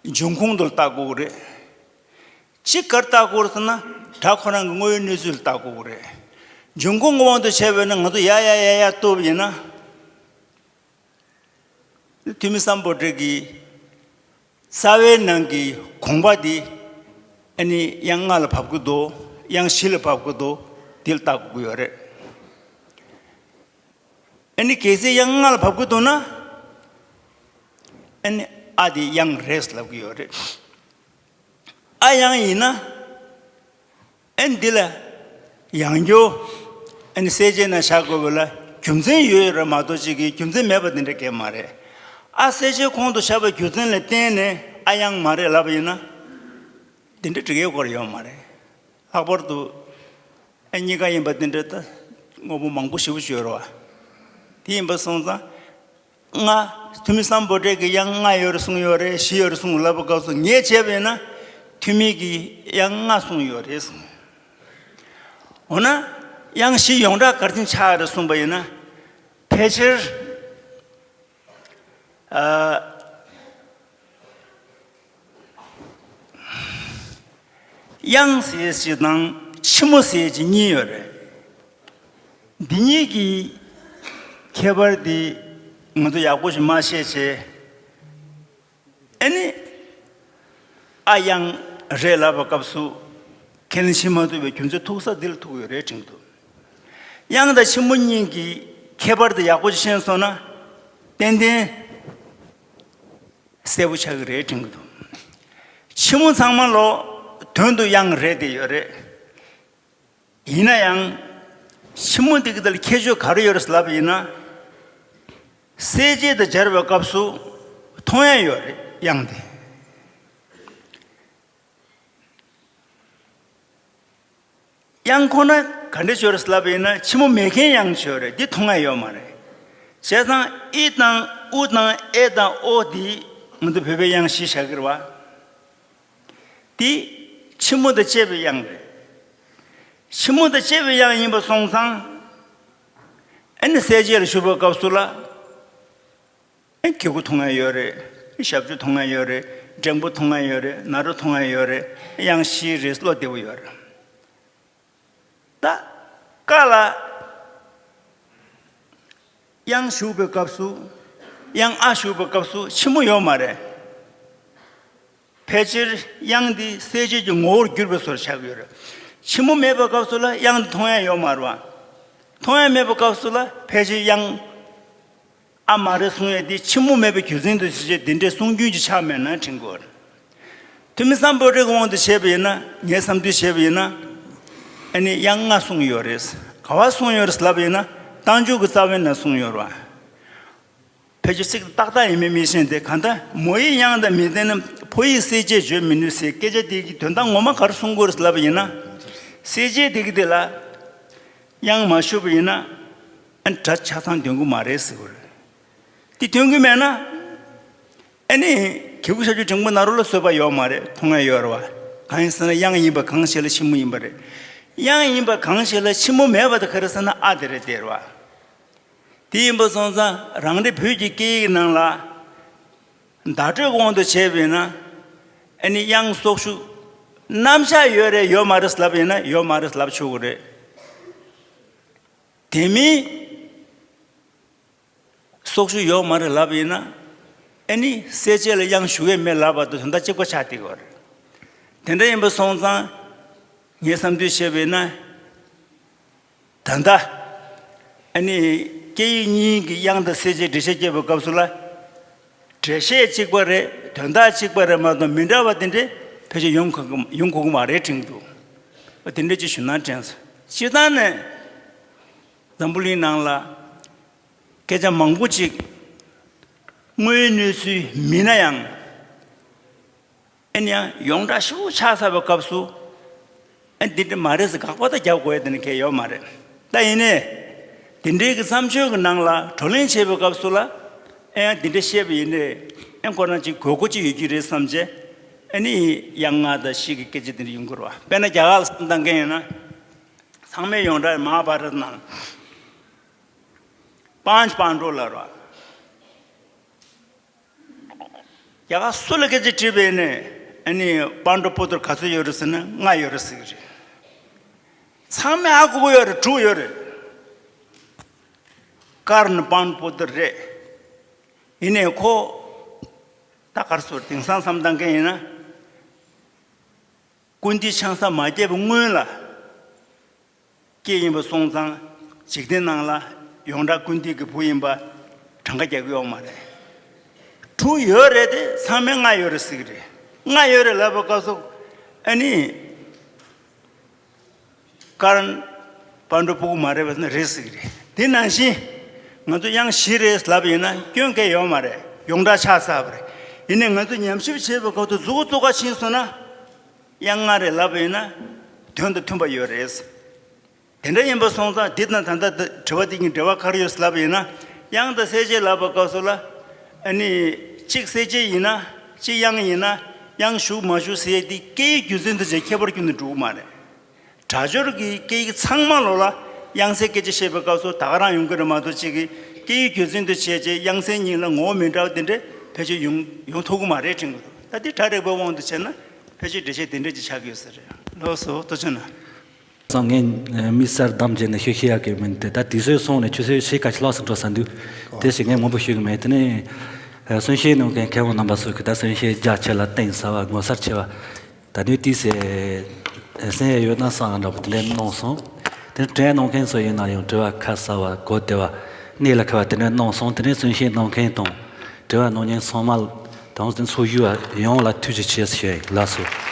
འབྱུང་ཁུངས་དེ་ལ་བལྟ་དགོས་ཀྱི་རེད། གཅིག་ག་རེ་བལྟ་དགོས་རེད་ཟེར་ན། སྒྲ་ཁོ་རང་གི་དངོས་ཡོད་གནས་ཚུལ་ལ་བལྟ་དགོས་ཀྱི་རེད། འབྱུང་ཁུངས་ཀྱི་དབང་དུ་བྱས་པ་ཡིན་ན་ང་ཚོ་ཡ་ཡ་ཡ་ཡ་གཏུབ་པ་ཡིན་ན། ཐོན་མི་སམ་བྷོ་ཊ་གི་རྩ་བའི་ནང་གི་གོམ་པ་འདི་ཨ་ནི་དབྱངས་ལྔ་ལ་བབས་ཀྱི་འདུག། དབྱངས་བཞི་ལ་བབས་ཀྱི་འདུག། འདི་ལ་བལྟ་དགོས་ཀྱི་ཡོད་རེད། ཨ་ནི་གལ་སྲིད་དབྱངས་ལྔ་ལ་བབས་ཀྱི་འདུག་ན། ཨ་ནི་ཨ་དེ་དབྱངས་རེད་ལབ་ཀྱི་ཡོད་རེད། ཨ་དབྱངས་ཡིན་ན། ཨེ་འདི་ལ་ཡང་བསྐྱར་ཨེ་ནི་གསལ་བྱེད་ནང་བཞག་དགོས་པ་ལ་རྒྱུ་མཚན་ཡོད་རེད་མ་གཏོགས་ཅིག་གི་རྒྱུ་མཚན་མེད་པ་འདི་འདྲ་གང་ཡང་མ་རེད། ཨ་གསལ་བྱེད་ཁོང་དུ་བཞག་པའི་རྒྱུ་མཚན་ལ་བརྟེན་ནས་ཨ་དབྱངས་མ་རེད་ལབ་པ་ཡིན་ན། འདི་འདྲ་འགྲིག་ཡས་སྐོར་ཡོད་མ་རེད། ལྷག་པར་དུ་ཨ་གཉིས་ཀ་ཡིན་པ་འདི་འདྲ་ད་དངོས་པོ་མང་པོ་ཞེ་པོ་ཅིག་ཡོད་རེད་བ། དེ་ཡིན་པ་སོང་ཙང་། ལྔ། ཐུ་མི་སམ་བྷོ་ཊས་ཀྱི་དབྱངས་ལྔ་ཡོད་རེད་གསུངས་ཡོད་རེད། བཞི་ཡོད་རེད་གསུངས་ལབ་པའི་སྐབས་སུ་ངས་བྱས་པ་ཡིན་ན། ཐུ་མི་གིས་དབྱངས་ལྔ་གསུངས་ཡོད་རེད་གསུངས། འོ་ན། དབྱངས་བཞི་ཡོངས་གྲགས་ག་རེ་བྱས་ཆགས་རེད་གསུངས་པ་ཡིན་ན། ཕལ་ཆེར། ཨ། དབྱངས་ཟེར་ཞིག་དང་ཕྱི་མོ་ཟེར་ཞིག་གཉིས་ཡོད་རེད། འདི་གཉིས་ཀྱི་ཁྱད་པར་འདི་ང་ཚོ་ཡག་པོ་ཞིག་མ་ཤེས་བྱས། ཨ་ནི། ཨ་དབྱངས་རེད་ལབ་པའི་སྐབས་སུ་ཁས་ལེན་བྱེད་མ་ཐུབ་པའི་རྒྱུ་མཚན་ཐུག་ས་འདི་ལ་ཐུག་ཡོད་རེད་དྲན་གྱི་འདུག་དབྱངས་དང་ཕྱི་མོ་གཉིས་ཀྱི་ཁྱད་པར་དེ་ཡག་པོ་ཞིག་ཤེས་སོང་ན་ཏན་ཏན་གསལ་པོ་ཆགས་ཀྱི་རེད་དྲན་གྱི་འདུག་ཕྱི་མོ་ཚང་མ་ལོ་དོན་དུ་དབྱངས་རེད་དེ་ཡོད་རེད། ཡིན་ན་ཡང་། ཕྱི་མོ་འདི་གི་དེ་ལ་ཁྱད་ཆོས་ག་རེ་ཡོད་རེད་ལབ་པ་ཡིན་ན། གསལ་བྱེད་དང་སྦྱར་བའི་སྐབས་སུ་མཐོང་ཡ་ཡོད་རེད་དབྱངས་དེ། དབྱངས་ཁོ་ན་ག་འདྲ་ཡོད་རེད་ལབ་པ་ཡིན་ན་ཕྱི་མོ་མེད་མཁན་དབྱངས་ཡོད་རེད། འདི་མཐོང་ཡ་ཡོད་མ་རེད། བྱས་ཙང་ཨི་དང་ཨུ་དང་ཨེ་དང་ཨོ་འདི་ང་ཚོ་བོད་པའི་དབྱངས་གཞི་བཞག་གི་རེད་བ། འདི་ཕྱི་མོ་དང་བཅས་པའི་དབྱངས་རེད། ཕྱི་མོ་དང་བཅས་པའི་དབྱངས་ཡིན་པ་སོང་ཙང་། ཨ་ནི་གསལ་བྱེད་ལ་ཞུགས་པའི་སྐབས་སུ་ལ། ཨ་གི་གུ་མཐོང་ཡ་ཡོད་རེད། ཞབས་ཀྱུ་མཐོང་ཡ་ཡོད་རེད། འགྲེང་བུ་མཐོང་ཡ་ཡོད་རེད། ན་རོ་མཐོང་ཡ་ཡོད་རེད། དབྱངས་བཞི་རེད། བློ་བདེ་པོ་ཡོད་རེད། ད། ཀ་ལ། དབྱངས་ཞུགས་པའི་སྐབས་སུ། དབྱངས་ཨ་ཞུགས་པའི་སྐབས་སུ་ཕྱི་མོ་ཡོད་མ་རེད། ཕལ་ཆེར་དབྱངས་འདི་གསལ་བྱེད་ཀྱི་ངོ་བོར་གྱུར་པའི་བཟོ་ཆགས་ཡོད་རེད། ཕྱི་མོ་མེད་པའི་སྐབས་སུ་ལ་དབྱངས་འདི་མཐོང་ཡ་ཡོད་མ་རེད་བ། མཐོང་ཡ་མེད་པའི་སྐབས་སུ་ལ་ཕལ་ཆེར་དབྱངས་ཨ་མ་རེད་གསུང་ཡ་འདི་ཕྱི་མོ་མེད་པའི་རྒྱུ་མཚན་དུ་བྱས་བྱས་འདི་འདྲའི་གསུང་རྒྱུན་གྱི་ཆགས་མེད་ན་དྲན་གྱི་ཡོད་རེད། ཐུ་མི་སམ་བྷོ་ཊའི་དབང་དུ་བྱས་པ་ཡིན་ན། ངའི་བསམ་ཚུལ་བྱས་པ་ཡིན་ན། ཨ་ནི་དབྱངས་ལྔ་གསུངས་ཡོད་རེད། ག་བ་གསུངས་ཡོད་རེད་ལབ་པ་ཡིན་ན། རྟགས་འཇུག་གི་རྩ་བའི་ནང་གསུངས་ཡོད་རེད་བ། ཕལ་ཆེར་ཚིག་ཏག་ཏག་ཡིན་མིན་མི་ཤེས་ཏེ། གང་ལྟར་མོ་ཡི་དབྱངས་དང་མི་ལྡན་ན། ཕོ་ཡི་གསལ་བྱེད་བརྗོད་མི་ནུས་ཟེར་སྐད་ཆ་དེ་གི་དོན་དག་ངོ་མ་ག་རེ་གསུང་གི་ཡོད་རེད་ལབ་པ་ཡིན་ན། གསལ་བྱེད་དེ་གི་དེ་ལ་དབྱངས་མ་ཞུགས་པ་ཡིན་ན། ཨ་ནི་སྒྲ་ཆ་ཚང་འདོན་གི་མ་རེད་ཟེར་གི་རེད། དེ་འདོན་གི་མེད་ན། ཨ་ནི་གི་གུ་ཞབས་ཀྱུ་འགྲེང་བུ་ན་རོ་ལ་བཟོད་པ་ཡོད་མ་རེད། མཐོང་ཡ་ཡོད་རེད་བ། གང་ཡིན་ཟེར་ན་དབྱངས་ཡིན་པ་གང་ཞིག་ལ་ཕྱི་མོ་ཡིན་པ་རེད། དབྱངས་ཡིན་པ་གང་ཞིག་ལ་ཕྱི་མོ་མེད་པ་དེ་ག་རེ་ཟེར་ན་ཨ་དེ་རེད་དེ་རེད་བ། དེ་ཡིན་པ་སོང་ཙང་རང་རེ་བོད་ཀྱི་སྐད་ཡིག་ནང་ལ་བརྡ་སྤྲོད་དབང་དུ་བྱས་པ་ཡིན་ན། ཨ་ནི་དབྱངས་སོགས་ཞུགས་རྣམ་གཞག་ཡོད་རེད་ཡོད་མ་རེད་ལབ་ཡིན་ན་ཡོད་མ་རེད་ལབ་ཆོག་གི་རེད། དེ་མིན། སོགས་ཞུགས་ཡོད་མ་རེད་ལབ་ཡིན་ན། ཨ་ནི་གསལ་བྱེད་ལ་དབྱངས་ཞུགས་ཡས་མེད་ལབ་པ་དང་དོན་དག་གཅིག་པ་ཆགས་བསྡད་ཡོད་རེད། དེ་འདྲ་ཡིན་པ་སོང་ཙང་། ངས་བསམ་ཚུལ་བཤད་པ་ཡིན་ན། ད་ལྟ། ཨ་ནི་སྐད་ཡིག་གཉིས་ཀྱི་དབྱངས་དང་གསལ་བྱེད་འགྲེལ་བཤད་བརྒྱབ་པའི་སྐབས་སུ་ལ། འགྲེལ་བཤད་གཅིག་པ་རེད། དོན་དག་གཅིག་པ་རེད་མ་གཏོགས་མི་འདྲ་བ་དེ་འདྲས་ཕལ་ཆེར་ཡོང་གི་ཡོང་གི་མ་རེད་དྲན་གྱི་འདུག་དེ་འདྲས་ཅིག་ཞུ་ན་དྲན་སོང་། སྤྱིར་བཏང་ནས་འཛམ་བུ་གླིང་ནང་ལ་སྐད་ཆ་མང་པོ་ཅིག་དངོས་ཡོད་གནས་ཚུལ་མིན་ན་ཡང་། ཨ་ནི་ཡང་ཡོངས་གྲགས་ཞེ་པོ་ཆགས་ཚར་བའི་སྐབས་སུ། ཨ་འདི་འདྲ་མ་རེད་ཟེར་དགག་པ་དང་རྒྱག་དགོས་ཡ་དེ་འདྲ་གང་ཡང་ཡོད་མ་རེད། ད་ཡིན་ནའི། འདི་འདྲའི་གི་བརྩམས་ཆོས་ཀྱི་ནང་ལ་བགྲོ་གླེང་བྱེད་པའི་སྐབས་སུ་ལ། ཨ་ཡང་འདི་འདྲ་བཤད་པ་ཡིན་ནའི། ཨ་ཁོ་རང་ཅིག་དགོས་མཁོ་ཅིག་ཡོད་ཀྱི་རེད་བསམ་བྱས། ཨ་ནི་དབྱངས་ལྔ་དང་བཞི་གི་སྐད་ཆ་དེ་འདྲ་ཡོང་གི་རེད་བ། དཔེར་ན་རྒྱ་གར་ལ་བསམ་བཏང་མཁན་ཡིན་ན། ཚང་མས་ཡོངས་གྲགས་མ་ཧཱ་བྷ་རཏ་ནང་། པཱན་ཅ་པཱན་ཌོ་ལབ་རེད་བ། རྒྱ་གར་སུ་ལ་སྐད་ཆ་དྲིས་པས་ནས། ཨ་ནི་པཱན་ཌོ་པོ་ཏི་ག་ཚོད་ཡོད་རེད་ཟེར་ན་ལྔ་ཡོད་རེད་ཟེར་གི་རེད། ཚང་མས་ཧ་གོ་གི་ཡོད་རེད། དྲུག་ཡོད་རེད། ཀར་ཎ་པཱན་ཌོ་པོ་ཏི་རེད། ཡིན་ནའི་ཁོ། ད་ག་རེ་ཟེར། དེང་སང་བསམ་བཏང་མཁན་ཡིན་ན། ཀུན་ཏི་ཆང་ས་མ་བརྒྱབ་པའི་སྔོན་ལ། སྐྱེས་ཡིན་པ་སོང་ཙང་། འཇིག་རྟེན་ནང་ལ་ཡོངས་གྲགས་ཀུན་ཏི་གི་བུ་ཡིན་པ་གྲངས་ཀ་རྒྱག་གི་ཡོད་མ་རེད། དྲུག་ཡོད་རེད་དེ་ཚང་མས་ལྔ་ཡོད་རེད་ཟེར་གི་རེད། ལྔ་ཡོད་རེད་ལབ་པའི་སྐབས་སུ། ཨ་ནི། ཀར་པ་འགྲོ་ཕྲུ་གུ་མ་རེད་པ་ཟེར་ན་རེད་ཟེར་གི་རེད། དེ་ནང་བཞིན་ང་ཚོ་དབྱངས་བཞི་རེད་ལབ་ཡིན་ན་སྐྱོན་གང་ཡོད་མ་རེད། ཡོངས་གྲགས་ཆགས་ཚར་བ་རེད། ཡིན་ནའི་ང་ཚོ་ཉམས་ཞིབ་བྱེད་པའི་སྐབས་སུ་མཛུབ་གུ་བཙུགས་ག་ཕྱིན་སོང་ན་དབྱངས་ལྔ་རེད་ལབ་ཡིན་ན་དོན་དང་མཐུན་པ་ཡོད་རེད། དེ་འདྲ་ཡིན་པ་སོང་ཙང་འདི་དང་ད་ལྟ་དྲི་བ་འདི་གཉིས་འབྲེལ་བ་ག་རེ་ཡོད་ལབ་ཡིན་ན། དབྱངས་དང་གསལ་བྱེད་ལབ་པའི་སྐབས་སུ་ལ་ཨ་ནི་གཅིག་གསལ་བྱེད་ཡིན་ན་གཅིག་དབྱངས་ཡིན་ན་དབྱངས་ཞུགས་མ་ཞུགས་ཟེར་ཡས་འདི་སྐད་ཡིག་རྒྱུ་མཚན་དུ་བྱས་ཁྱད་པར་ཁྱོན་ནས་འགྲོ་གི་མ་རེད། སྒྲ་སྦྱོར་གྱི་སྐད་ཡིག་ཚང་མ་ལོག་ལ་དབྱངས་གསལ་སྐད་ཆ་བཤད་པའི་སྐབས་སུ་ད་ག་རང་ཡོང་གི་རེད་མ་གཏོགས་གཅིག་གི་སྐད་ཡིག་རྒྱུ་མཚན་དུ་བྱས་རྗེས་དབྱངས་གསལ་གཉིས་ལ་ངོ་བོ་མི་འདྲ་བ་དེ་འདྲ་ཕལ་ཆེར་ཡོང་ཡོང་ཐུབ་ཀྱི་མ་རེད་དྲན་གྱི་འདུག་ད་འདི་གྲ་རེག་པའི་དབང་དུ་བྱས་ན་ཕལ་ཆེར་འགྲེལ་བཤད་དེ་འདྲ་ཅིག་ཆགས་ཀྱི་ཡོད་ས་རེད། ལགས་སོ། ཐུགས་རྗེ་གནང་། སང་ངས་མི་གསར་གདམ་བྱས་ནས་ཤོད་ཤེས་ཡག་གི་མིན་ཏེ། ད་དུས་ཚོད་སོང་ནས་ཆུ་ཚོད་ཕྱེད་ཀ་ཅིག་ལྷག་ཙམ་འགྲོ་ས་འདུག་དེ་ཞིག་ངས་མང་པོ་ཤོད་ཀྱི་མེད། དེ་ནས་གསོལ་བཤད་གནང་མཁན་མཁས་དབང་རྣམ་པ་ཚོ་གིས་ད་གསོལ་བཤད་རྒྱ་ཆེ་བ་གཏིང་ཟབ་པ་ངོ་མཚར་ཆེ་བ། ད་དུས་དེའི་ཟེར་གསན་ཡས་ཡོད་ན་བསམ་འདྲ་པོ་དེ་འདྲ་གནང་སོང་། དེ་ནས་དྲན་གནང་མཁན་ཚོ་ཡིན་ན་ཡང་དྲི་བ་ཁ་གསལ་བ་གོ་བདེ་བ་གནད་ལ་འཁེལ་བ་དེ་འདྲ་གནང་སོང་། དེ་ནས་གསོལ་བཤད་གནང་མཁན་དང་དྲི་བ་གནང་མཁན་ཚང་མ་དང་དེ་ཚོགས་བཞུགས་པ་ཡོངས་ལ་ཐུགས་རྗེ་ཆེ་ཞུ་ཡིན། ལགས་སོ།